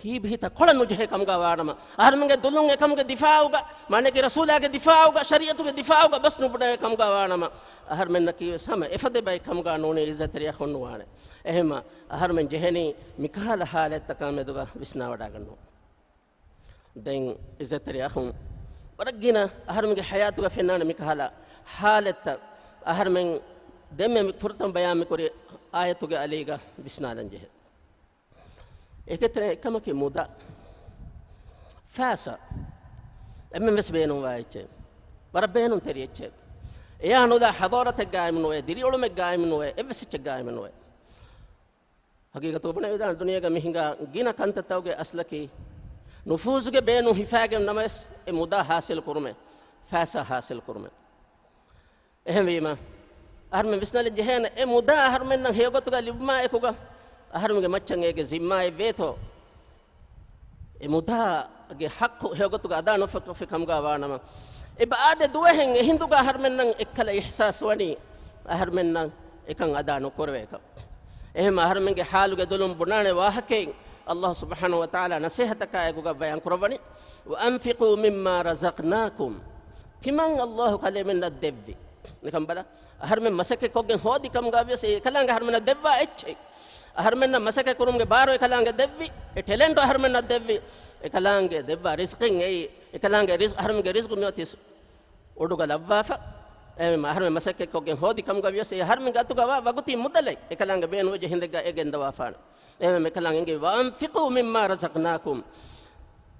ހީބިހިތަށް ކޮޅަށް ނުޖެހޭ ކަމުގަ ވާނަމަ، އަހަރުމެންގެ ދުލުން އެކަމުގެ ދިފާޢުގަ، މާނައަކީ ރަސޫލާގެ ދިފާޢުގަ، ޝަރީޢަތުގެ ދިފާޢުގަ ބަސް ނުބުނެވޭ ކަމުގަ ވާނަމަ، އަހަރުމެންނަކީ ވެސް ހަމަ އެފަދަ ބައެއް ކަމުގަ ނޫނީ އިއްޒަތްތެރި އަޚުން ނުވާނެ. އެހެންމަ އަހަރުމެން ޖެހެނީ މިކަހަލަ ހާލަތްތަކާ މެދުގަ ވިސްނާވަޑައިގަންނަވަން. ދެން އިއްޒަތްތެރި އަޚުން، ވަރަށް ގިނަ އަހަރުމެންގެ ޙަޔާތުގަ ފެންނާނެ މިކަހަލަ ޙާލަތްތައް. އަހަރުމެން ދެންމެ މި ފުރަތަމަ ބަޔާން މިކުރި އާޔަތުގެ އަލީގަ ވިސްނާލަން ޖެހޭ. އޭގެ ތެރެއިން އެއްކަމަކީ މުދާ. ފައިސާ އެންމެން ވެސް ބޭނުންވާ އެއްޗެއް. ވަރަށް ބޭނުންތެރި އެއްޗެއް. އެޔާ ނުލާ ޙަޟާރަތެއް ގާއިމް ނުވޭ، ދިރިއުޅުމެއް ގާއިމް ނުވޭ، އެއްވެސް އެއްޗެއް ގާއިމް ނުވޭ. ހަގީގަތުގަ ބުނެވިދާނެ ދުނިޔޭގަ މި ހިނގާ ގިނަ ކަންތައްތަކުގެ އަސްލަކީ ނުފޫޒުގެ ބޭނުން ހިފާގެން ނަމަވެސް އެ މުދާ ޙާޞިލް ކުރުމެއް، ފައިސާ ޙާޞިލް ކުރުމެއް. އެހެންވީމަ، އަހަރުމެން ވިސްނާލަން ޖެހޭނެ، އެ މުދާ އަހަރުމެންނަށް ހެޔޮގޮތުގަ ލިބުމާ އެކުގަ، އަހަރުމެންގެ މައްޗަށް އޭގެ ޒިންމާއެއް ވޭތޯ، އެ މުދާގެ ޙައްޤު ހެޔޮގޮތުގަ އަދާ ނުކޮށްފި ކަމުގަ ވާނަމަ، އެ ބާދެ ދުވަހެއް އެ ހިނދުގަ އަހަރުމެންނަށް އެއްކަލަ އިޙްސާސް ވަނީ، އަހަރުމެންނަށް އެކަން އަދާ ނުކުރެވޭކަން. އެހެން އަހަރުމެންގެ ޙާލުގެ ދުލުން ބުނާނެ ވާހަކައެއް، ﷲ ސުބްޙާނަހޫ ވަތަޢާލާ ނަޞޭޙަތަކާ އެކުގަ ބަޔާން ކުރައްވަނީ، "وأنفقوا مما رزقناكم." ތިމަން ﷲ ކަލޭމެންނަށް ދެއްވި. ނިކަން ބަލަ، އަހަރުމެން މަސައްކަތް ކޮށްގެން ހޯދި ކަމުގަ ވިޔަސް އެ އެކަލާނގެ އަހަރުމެންނަށް ދެއްވާ އެއްޗެއް. އަހަރުމެންނަށް މަސައްކަތް ކުރުމުގެ ބާރު އެކަލާނގެ ދެއްވި. އެ ޓެލެންޓް އަހަރުމެންނަށް ދެއްވި. އެކަލާނގެ ދެއްވާ ރިޒްޤެއް އެއީ، އެކަލާނގެ ރިޒް-، އަހަރުމެންގެ ރިޒްޤު މިއޮތީ އުޑުގަ ލައްވާފަ. އެހެންވީމަ އަހަރުމެން މަސައްކަތް ކޮށްގެން ހޯދި ކަމުގަ ވިޔަސް އެ އަހަރުމެންގެ އަތުގަ ވާ ވަގުތީ މުދަލެއް އެކަލާނގެ ބޭނުންވެއްޖެ ހިނދެއްގަ އެ ގެންދަވާފާނެ. އެހެންވީމަ އެކަލާނގެ އެނގެވި، "وأنفقوا مما رزقناكم."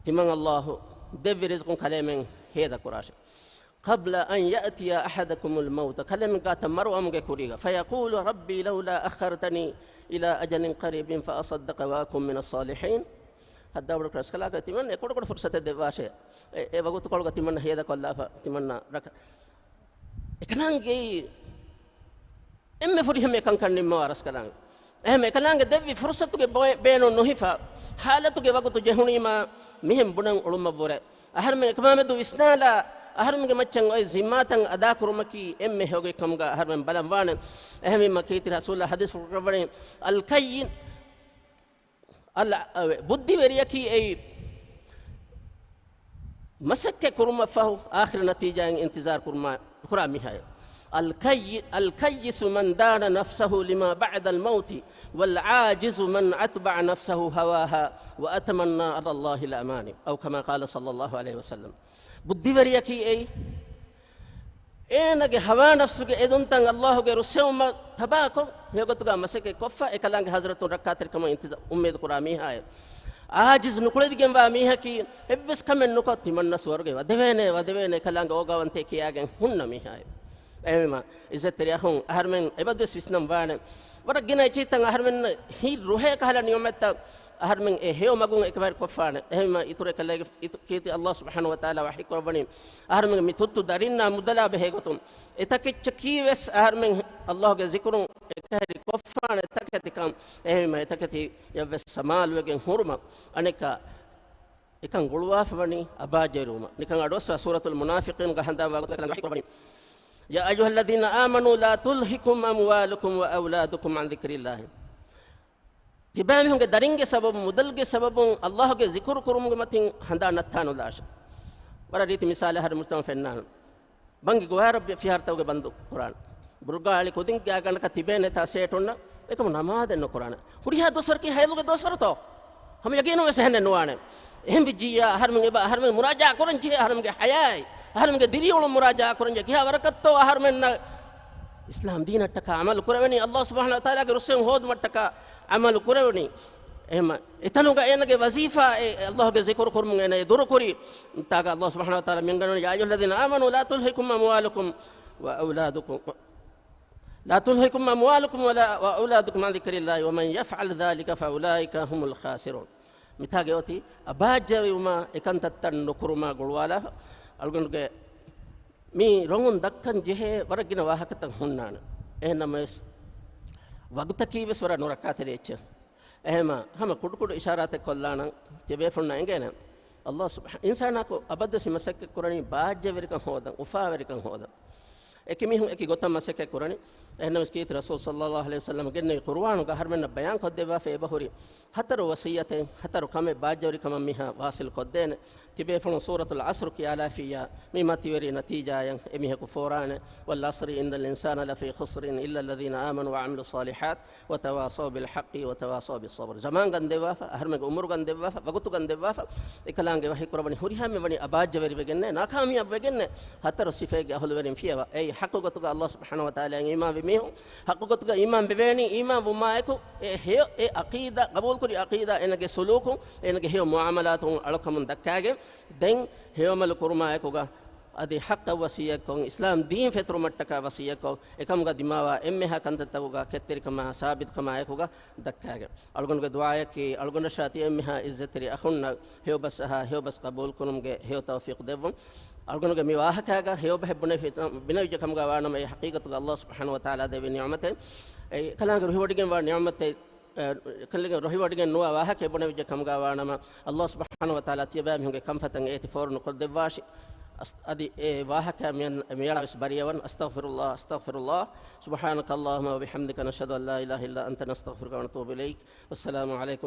ތިމަން ﷲ ދެއްވި ރިޒްޤުން ކަލޭމެން ހޭދަ ކުރާށެ. "قبل أن يأتي أحدكم الموت." ކަލޭމެން ގާތަށް މަރު އައުމުގެ ކުރީގަ. "فيقول رب لولا أخرتني إلى أجل قريب فأصدق وأكن من الصالحين." ހައްދާބޮޑު ރަސްކަލާކޮ ތިމަންނަ އެ ކުޑަކުޑަ ފުރުޞަތެއް ދެއްވާށޭ. އެ، އެ ވަގުތުކޮޅުގަ ތިމަންނަ ހޭދަކޮށްލާފަ، ތިމަންނަ ރަކ-، އެކަލާނގެ އެންމެ ފުރިހަމަ އެކަންކަން ނިންމަވާ ރަސްކަލާނގެ. އެހެން އެކަލާނގެ ދެއްވި ފުރުޞަތުގެ ބޮ-، ބޭނުން ނުހިފާ ޙާލަތުގެ ވަގުތު ޖެހުނީމާ މިހެން ބުނަން އުޅުމަށްވުރެ. އަހަރުމެން އެކަމާމެދު ވިސްނާލާ، އަހަރުމެންގެ މައްޗަށް އޮތް ޒިންމާތައް އަދާކުރުމަކީ އެންމެ ހެޔޮގޮތް ކަމުގަ އަހަރުމެން ބަލަން ވާނެ. އެހެންވީމަ ކީރިތި ރަސޫލާ ޙަދީޘްފުޅު ކުރައްވަނީ، އަލްކައްޔި-، އަލް-، ބުއްދިވެރިޔަކީ އެއީ މަސައްކަތް ކުރުމަށްފަހު އާޚިރު ނަތީޖާއިން އިންތިޒާރު ކުރުމާ، ކުރާ މީހާއެއް. الكي-، الكيس من دان نفسه لما بعد الموت، والعاجز من أتبع نفسه هواها وتمنى على الله الأماني، أو كما قال صلى الله عليه وسلم. ބުއްދިވެރިޔަކީ އެއީ، އޭނަގެ ހަވާ ނަފްސުގެ އެދުންތައް ﷲގެ ރުއްސެވުމަށް ތަބާކޮށް، ހެޔޮގޮތުގަ މަސައްކަތް ކޮށްފަ، އެކަލާނގެ ޙަޟްރަތުން ރައްކާތެރިކަމަށް އިންތިޒާ-، އުއްމީދު ކުރާ މީހާއެއް. އާޖިޒް ނުކުޅެދިގެންވާ މީހަކީ، އެއްވެސް ކަމެއް ނުކޮށް، ތިމަންނަ ސުވަރުގެ ވަދެވޭނެ، ވަދެވޭނެ، އެކަލާނގެ އޯގާވަންތޭ ކިޔާގެން ހުންނަ މީހާއެއް. އެހެންވީމަ، އިއްޒަތްތެރި އަޚުން، އަހަރުމެން އެބަދުވެސް ވިސްނަން ވާނެ. ވަރަށް ގިނަ އެއްޗިތައް އަހަރުމެން ހިތް ރުހޭ ކަހަލަ ނިޢުމަތްތައް އަހަރުމެން އެ ހެޔޮ މަގުން އެކަވަރި ކޮށްފާނެ. އެހެންވީމަ، އިތުރު އެކަލޭގެ އިތު-، ކީރިތި ﷲ ސުބްޙާނަހޫ ވަތަޢާލާ ވަޙީ ކުރައްވަނީ، އަހަރުމެންގެ މި ތުއްތު ދަރިންނާ މުދަލާ ބެހޭގޮތުން، އެތަކެއްޗަކީ ވެސް އަހަރުމެން ﷲގެ ޒިކުރުން އެކަހެރި ކޮށްފާނެ ތަކެތިކަން. އެހެންވީމަ، އެތަކެތި އެއްވެސް ސަމާލުވެގެން ހުރުމަށް އަނެއްކާ އެކަން ގުޅުވާފަ ވަނީ އަބާއްޖަވެރިވުމަށް. ނިކަން އަޑުއައްސާ ސޫރަތުލް މުނާފިޤީންގަ ހަނދާން ވާގޮތަށް ކަލާނގެ ވަޙީ ކުރައްވަނީ، يا أيها الذين آمنوا لا تلهكم أموالكم وأولادكم عن ذكر الله. ތިބާމީހުންގެ ދަރިންގެ ސަބަބުން، މުދަލުގެ ސަބަބުން ﷲގެ ޒިކުރު ކުރުމުގެ މަތިން ހަނދާން ނައްތާނުލާށެ. ވަރަށް ރީތި މިސާލެއް ހަރު މުޖްތަމަޢަށް ފެންނާނެ. ބަންގި ގޮވާރަށް ފިހާރަތަކުގަ ބަންދު ކުރާނެ. ބުރުގާ އަޅި ކުދިންގެ ގަނޑަކަށް ތިބޭނެތާ ސޭޓުންނަށް އެކަމު ނަމާދެއް ނުކުރާނެ. ހުރިހާ ދުވަސްވަރަކީ ހައިޟުގެ ދުވަސްވަރުތޯ؟ ހަމަ ޔަގީނުން ވެސް އެހެނެއް ނުވާނެ. އެހެން ވިއްޖިއްޔާ އަހަރުމެން އެބަ އަހަރުމެން މުރާޖާ ކުރަން ޖެހޭ އަހަރުމެންގެ ޙަޔާތް، އަހަރުމެންގެ ދިރިއުޅުން މުރާޖާ ކުރަން ޖެހޭ ކިހާ ވަރަކަށްތޯ އަހަރުމެންނަށް އިސްލާމް ދީނަށްޓަކާ ޢަމަލު ކުރެވެނީ، ﷲ ސުބްޙާނަހޫ ވަތަޢާލާގެ ރުއްސެވުން ހޯދުމަށްޓަކާ ޢަމަލު ކުރެވެނީ. އެހެން އެތަނުގަ އޭނަގެ ވަޒީފާ އެ ﷲގެ ޒިކުރު ކުރުމުން އޭނަ އެ ދުރުކުރީ. ތާގަ ﷲ ސުބްޙާނަހޫ ވަތަޢާލާ މިންގަނޑު، يا أيها الذين آمنوا لا تلهكم أموالكم وأولادكم، لا تلهكم أموالكم ولا، وأولادكم عن ذكر الله ومن يفعل ذلك فأولئك هم الخاسرون. މިތާގަ އޮތީ އަބާއްޖަވެރިވުމާ އެކަންތައްތައް ނުކުރުމާ ގުޅުވާލާފަ. އަޅުގަނޑުގެ މި ރޮނގުން ދައްކަން ޖެހޭ ވަރަށް ގިނަ ވާހަކަތައް ހުންނާނެ. އެހެންނަމަވެސް، ވަގުތަކީ ވެސް ވަރަށް ނުރައްކާތެރި އެއްޗެއް. އެހެންމަ ހަމަ ކުޑަކުޑަ އިޝާރާތެއް ކޮށްލާނަން ތިބޭފުންނަށް އެނގޭނެ. ﷲ ސުބްޙާ-، އިންސާނާކު އަބަދުވެސް މަސައްކަތް ކުރަނީ ބާއްޖަވެރިކަން ހޯދަން، އުފާވެރިކަން ހޯދަން. އެކި މީހުން އެކި ގޮތަށް މަސައްކަތް ކުރަނީ. އެހެންނަމަވެސް ކީރިތި ރަސޫލު ޞައްލައްލާހު ޢަލައިހި ވަސައްލަމަ ގެންނެވި ޤުރުއާނުގަ އަހަރުމެންނަށް ބަޔާން ކޮށްދެއްވާފައި އެބަހުރި ހަތަރު ވަޞިއްޔަތެއް، ހަތަރު ކަމެއް ބާއްޖަވެރިކަމަށް މީހާ ވާޞިލް ކޮށްދޭނެ. ތިބޭފުޅުން ސޫރަތުލް ޢަޞްރު ކިޔާލާފިއްޔާ، މި މަތިވެރި ނަތީޖާއަށް އެމީހަކު ފޯރާނެ. وَالْعَصْرِ إِنَّ الْإِنسَانَ لَفِي خُسْرٍ إِلَّا الَّذِينَ آمَنُوا وَعَمِلُوا الصَّالِحَاتِ وَتَوَاصَوْا بِالْحَقِّ وَتَوَاصَوْا بِالصَّبْرِ. ޒަމާން ގަންދެއްވާފަ، އަހަރުމެންގެ އުމުރު ގަންދެއްވާފަ، ވަގުތު ގަންދެއްވާފަ، އެކަލާނގެ ވަޙީ ކުރައްވަނީ ހުރިހާމެ ވަނީ އަބާއްޖަވެރިވެގެންނޭ، ނާކާމިޔާބުވެގެންނޭ. ހަތަރު ސިފައެއްގެ އަހުލުވެރިން ފިޔަވާ. އެއީ ޙައްޤު ގޮތުގަ ﷲ ސުބްޙާނަހޫ ވަތަޢާލާއަށް އީމާންވި މީހުން. ޙައްޤު ގޮތުގަ އީމާން ވެވޭނީ، އީމާން ވުމާއެކު އެ ހެޔޮ، އެ ޢަޤީދާ، ޤަބޫލުކުރި ޢަޤީދާ، އޭނަގެ ސުލޫކުން، އޭނަގެ ހެޔޮ މުޢާމަލާތުން އަޅުކަމުން ދައްކާގެން، ދެން ހެޔޮޢަމަލު ކުރުމާއެކުގަ އަދި ޙައްޤަށް ވަޞިއްޔަތްކޮށް، އިސްލާމް ދީން ފެތުރުމަށްޓަކާ ވަޞިއްޔަތްކޮށް، އެކަމުގަ ދިމާވާ އެންމެހާ ކަންތައްތަކުގަ ކެތްތެރިކަމާ ސާބިތުކަމާއެކުގަ ދައްކާގެން. އަޅުގަނޑުގެ ދުޢާއަކީ، އަޅުގަނޑަށާ ތި އެންމެހާ ޢިއްޒަތްތެރި އަޚުންނަށް ހެޔޮ ބަސް އަހާ، ހެޔޮ ބަސް ޤަބޫލުކުރުމުގެ ހެޔޮ ތައުފީޤު ދެއްވުން. އަޅުގަނޑުގެ މި ވާހަކާގަ ހެޔޮ ބަހެއް ބުނެފި-، ބުނެވިއްޖެ ކަމުގަ ވާނަމަ، އެ ޙަޤީޤަތުގަ ﷲ ސުބްޙާނަހޫ ވަތަޢާލާ ދެއްވި ނިޢުމަތެއް. އެ ކަލާނގެ ރުހިވޮޑިގެންވާ ނިޢުމަތެއް، އެ، ކަލާނގެ ރުހިވޮޑިގެން ނުވާ ވާހަކައެއް ބުނެވިއްޖެ ކަމުގަ ވާނަމަ، ﷲ ސުބްޙާނަހޫ ވަތަޢާލާ ތިޔަބައިމީހުންގެ ކަންފަތަށް އޭތި ފޯރު ނުކޮށްދެއްވާށި. އަސް-، އަދި އެ ވާހަކަ މިއަން-، މިއަޅާވެސް ބަރިއަވަން. أستغفر الله، أستغفر الله، سبحانك اللهم وبحمدك، نشهد أن لا إله إلا أنت، نستغفرك ونتوب إليك. والسلام عليكم.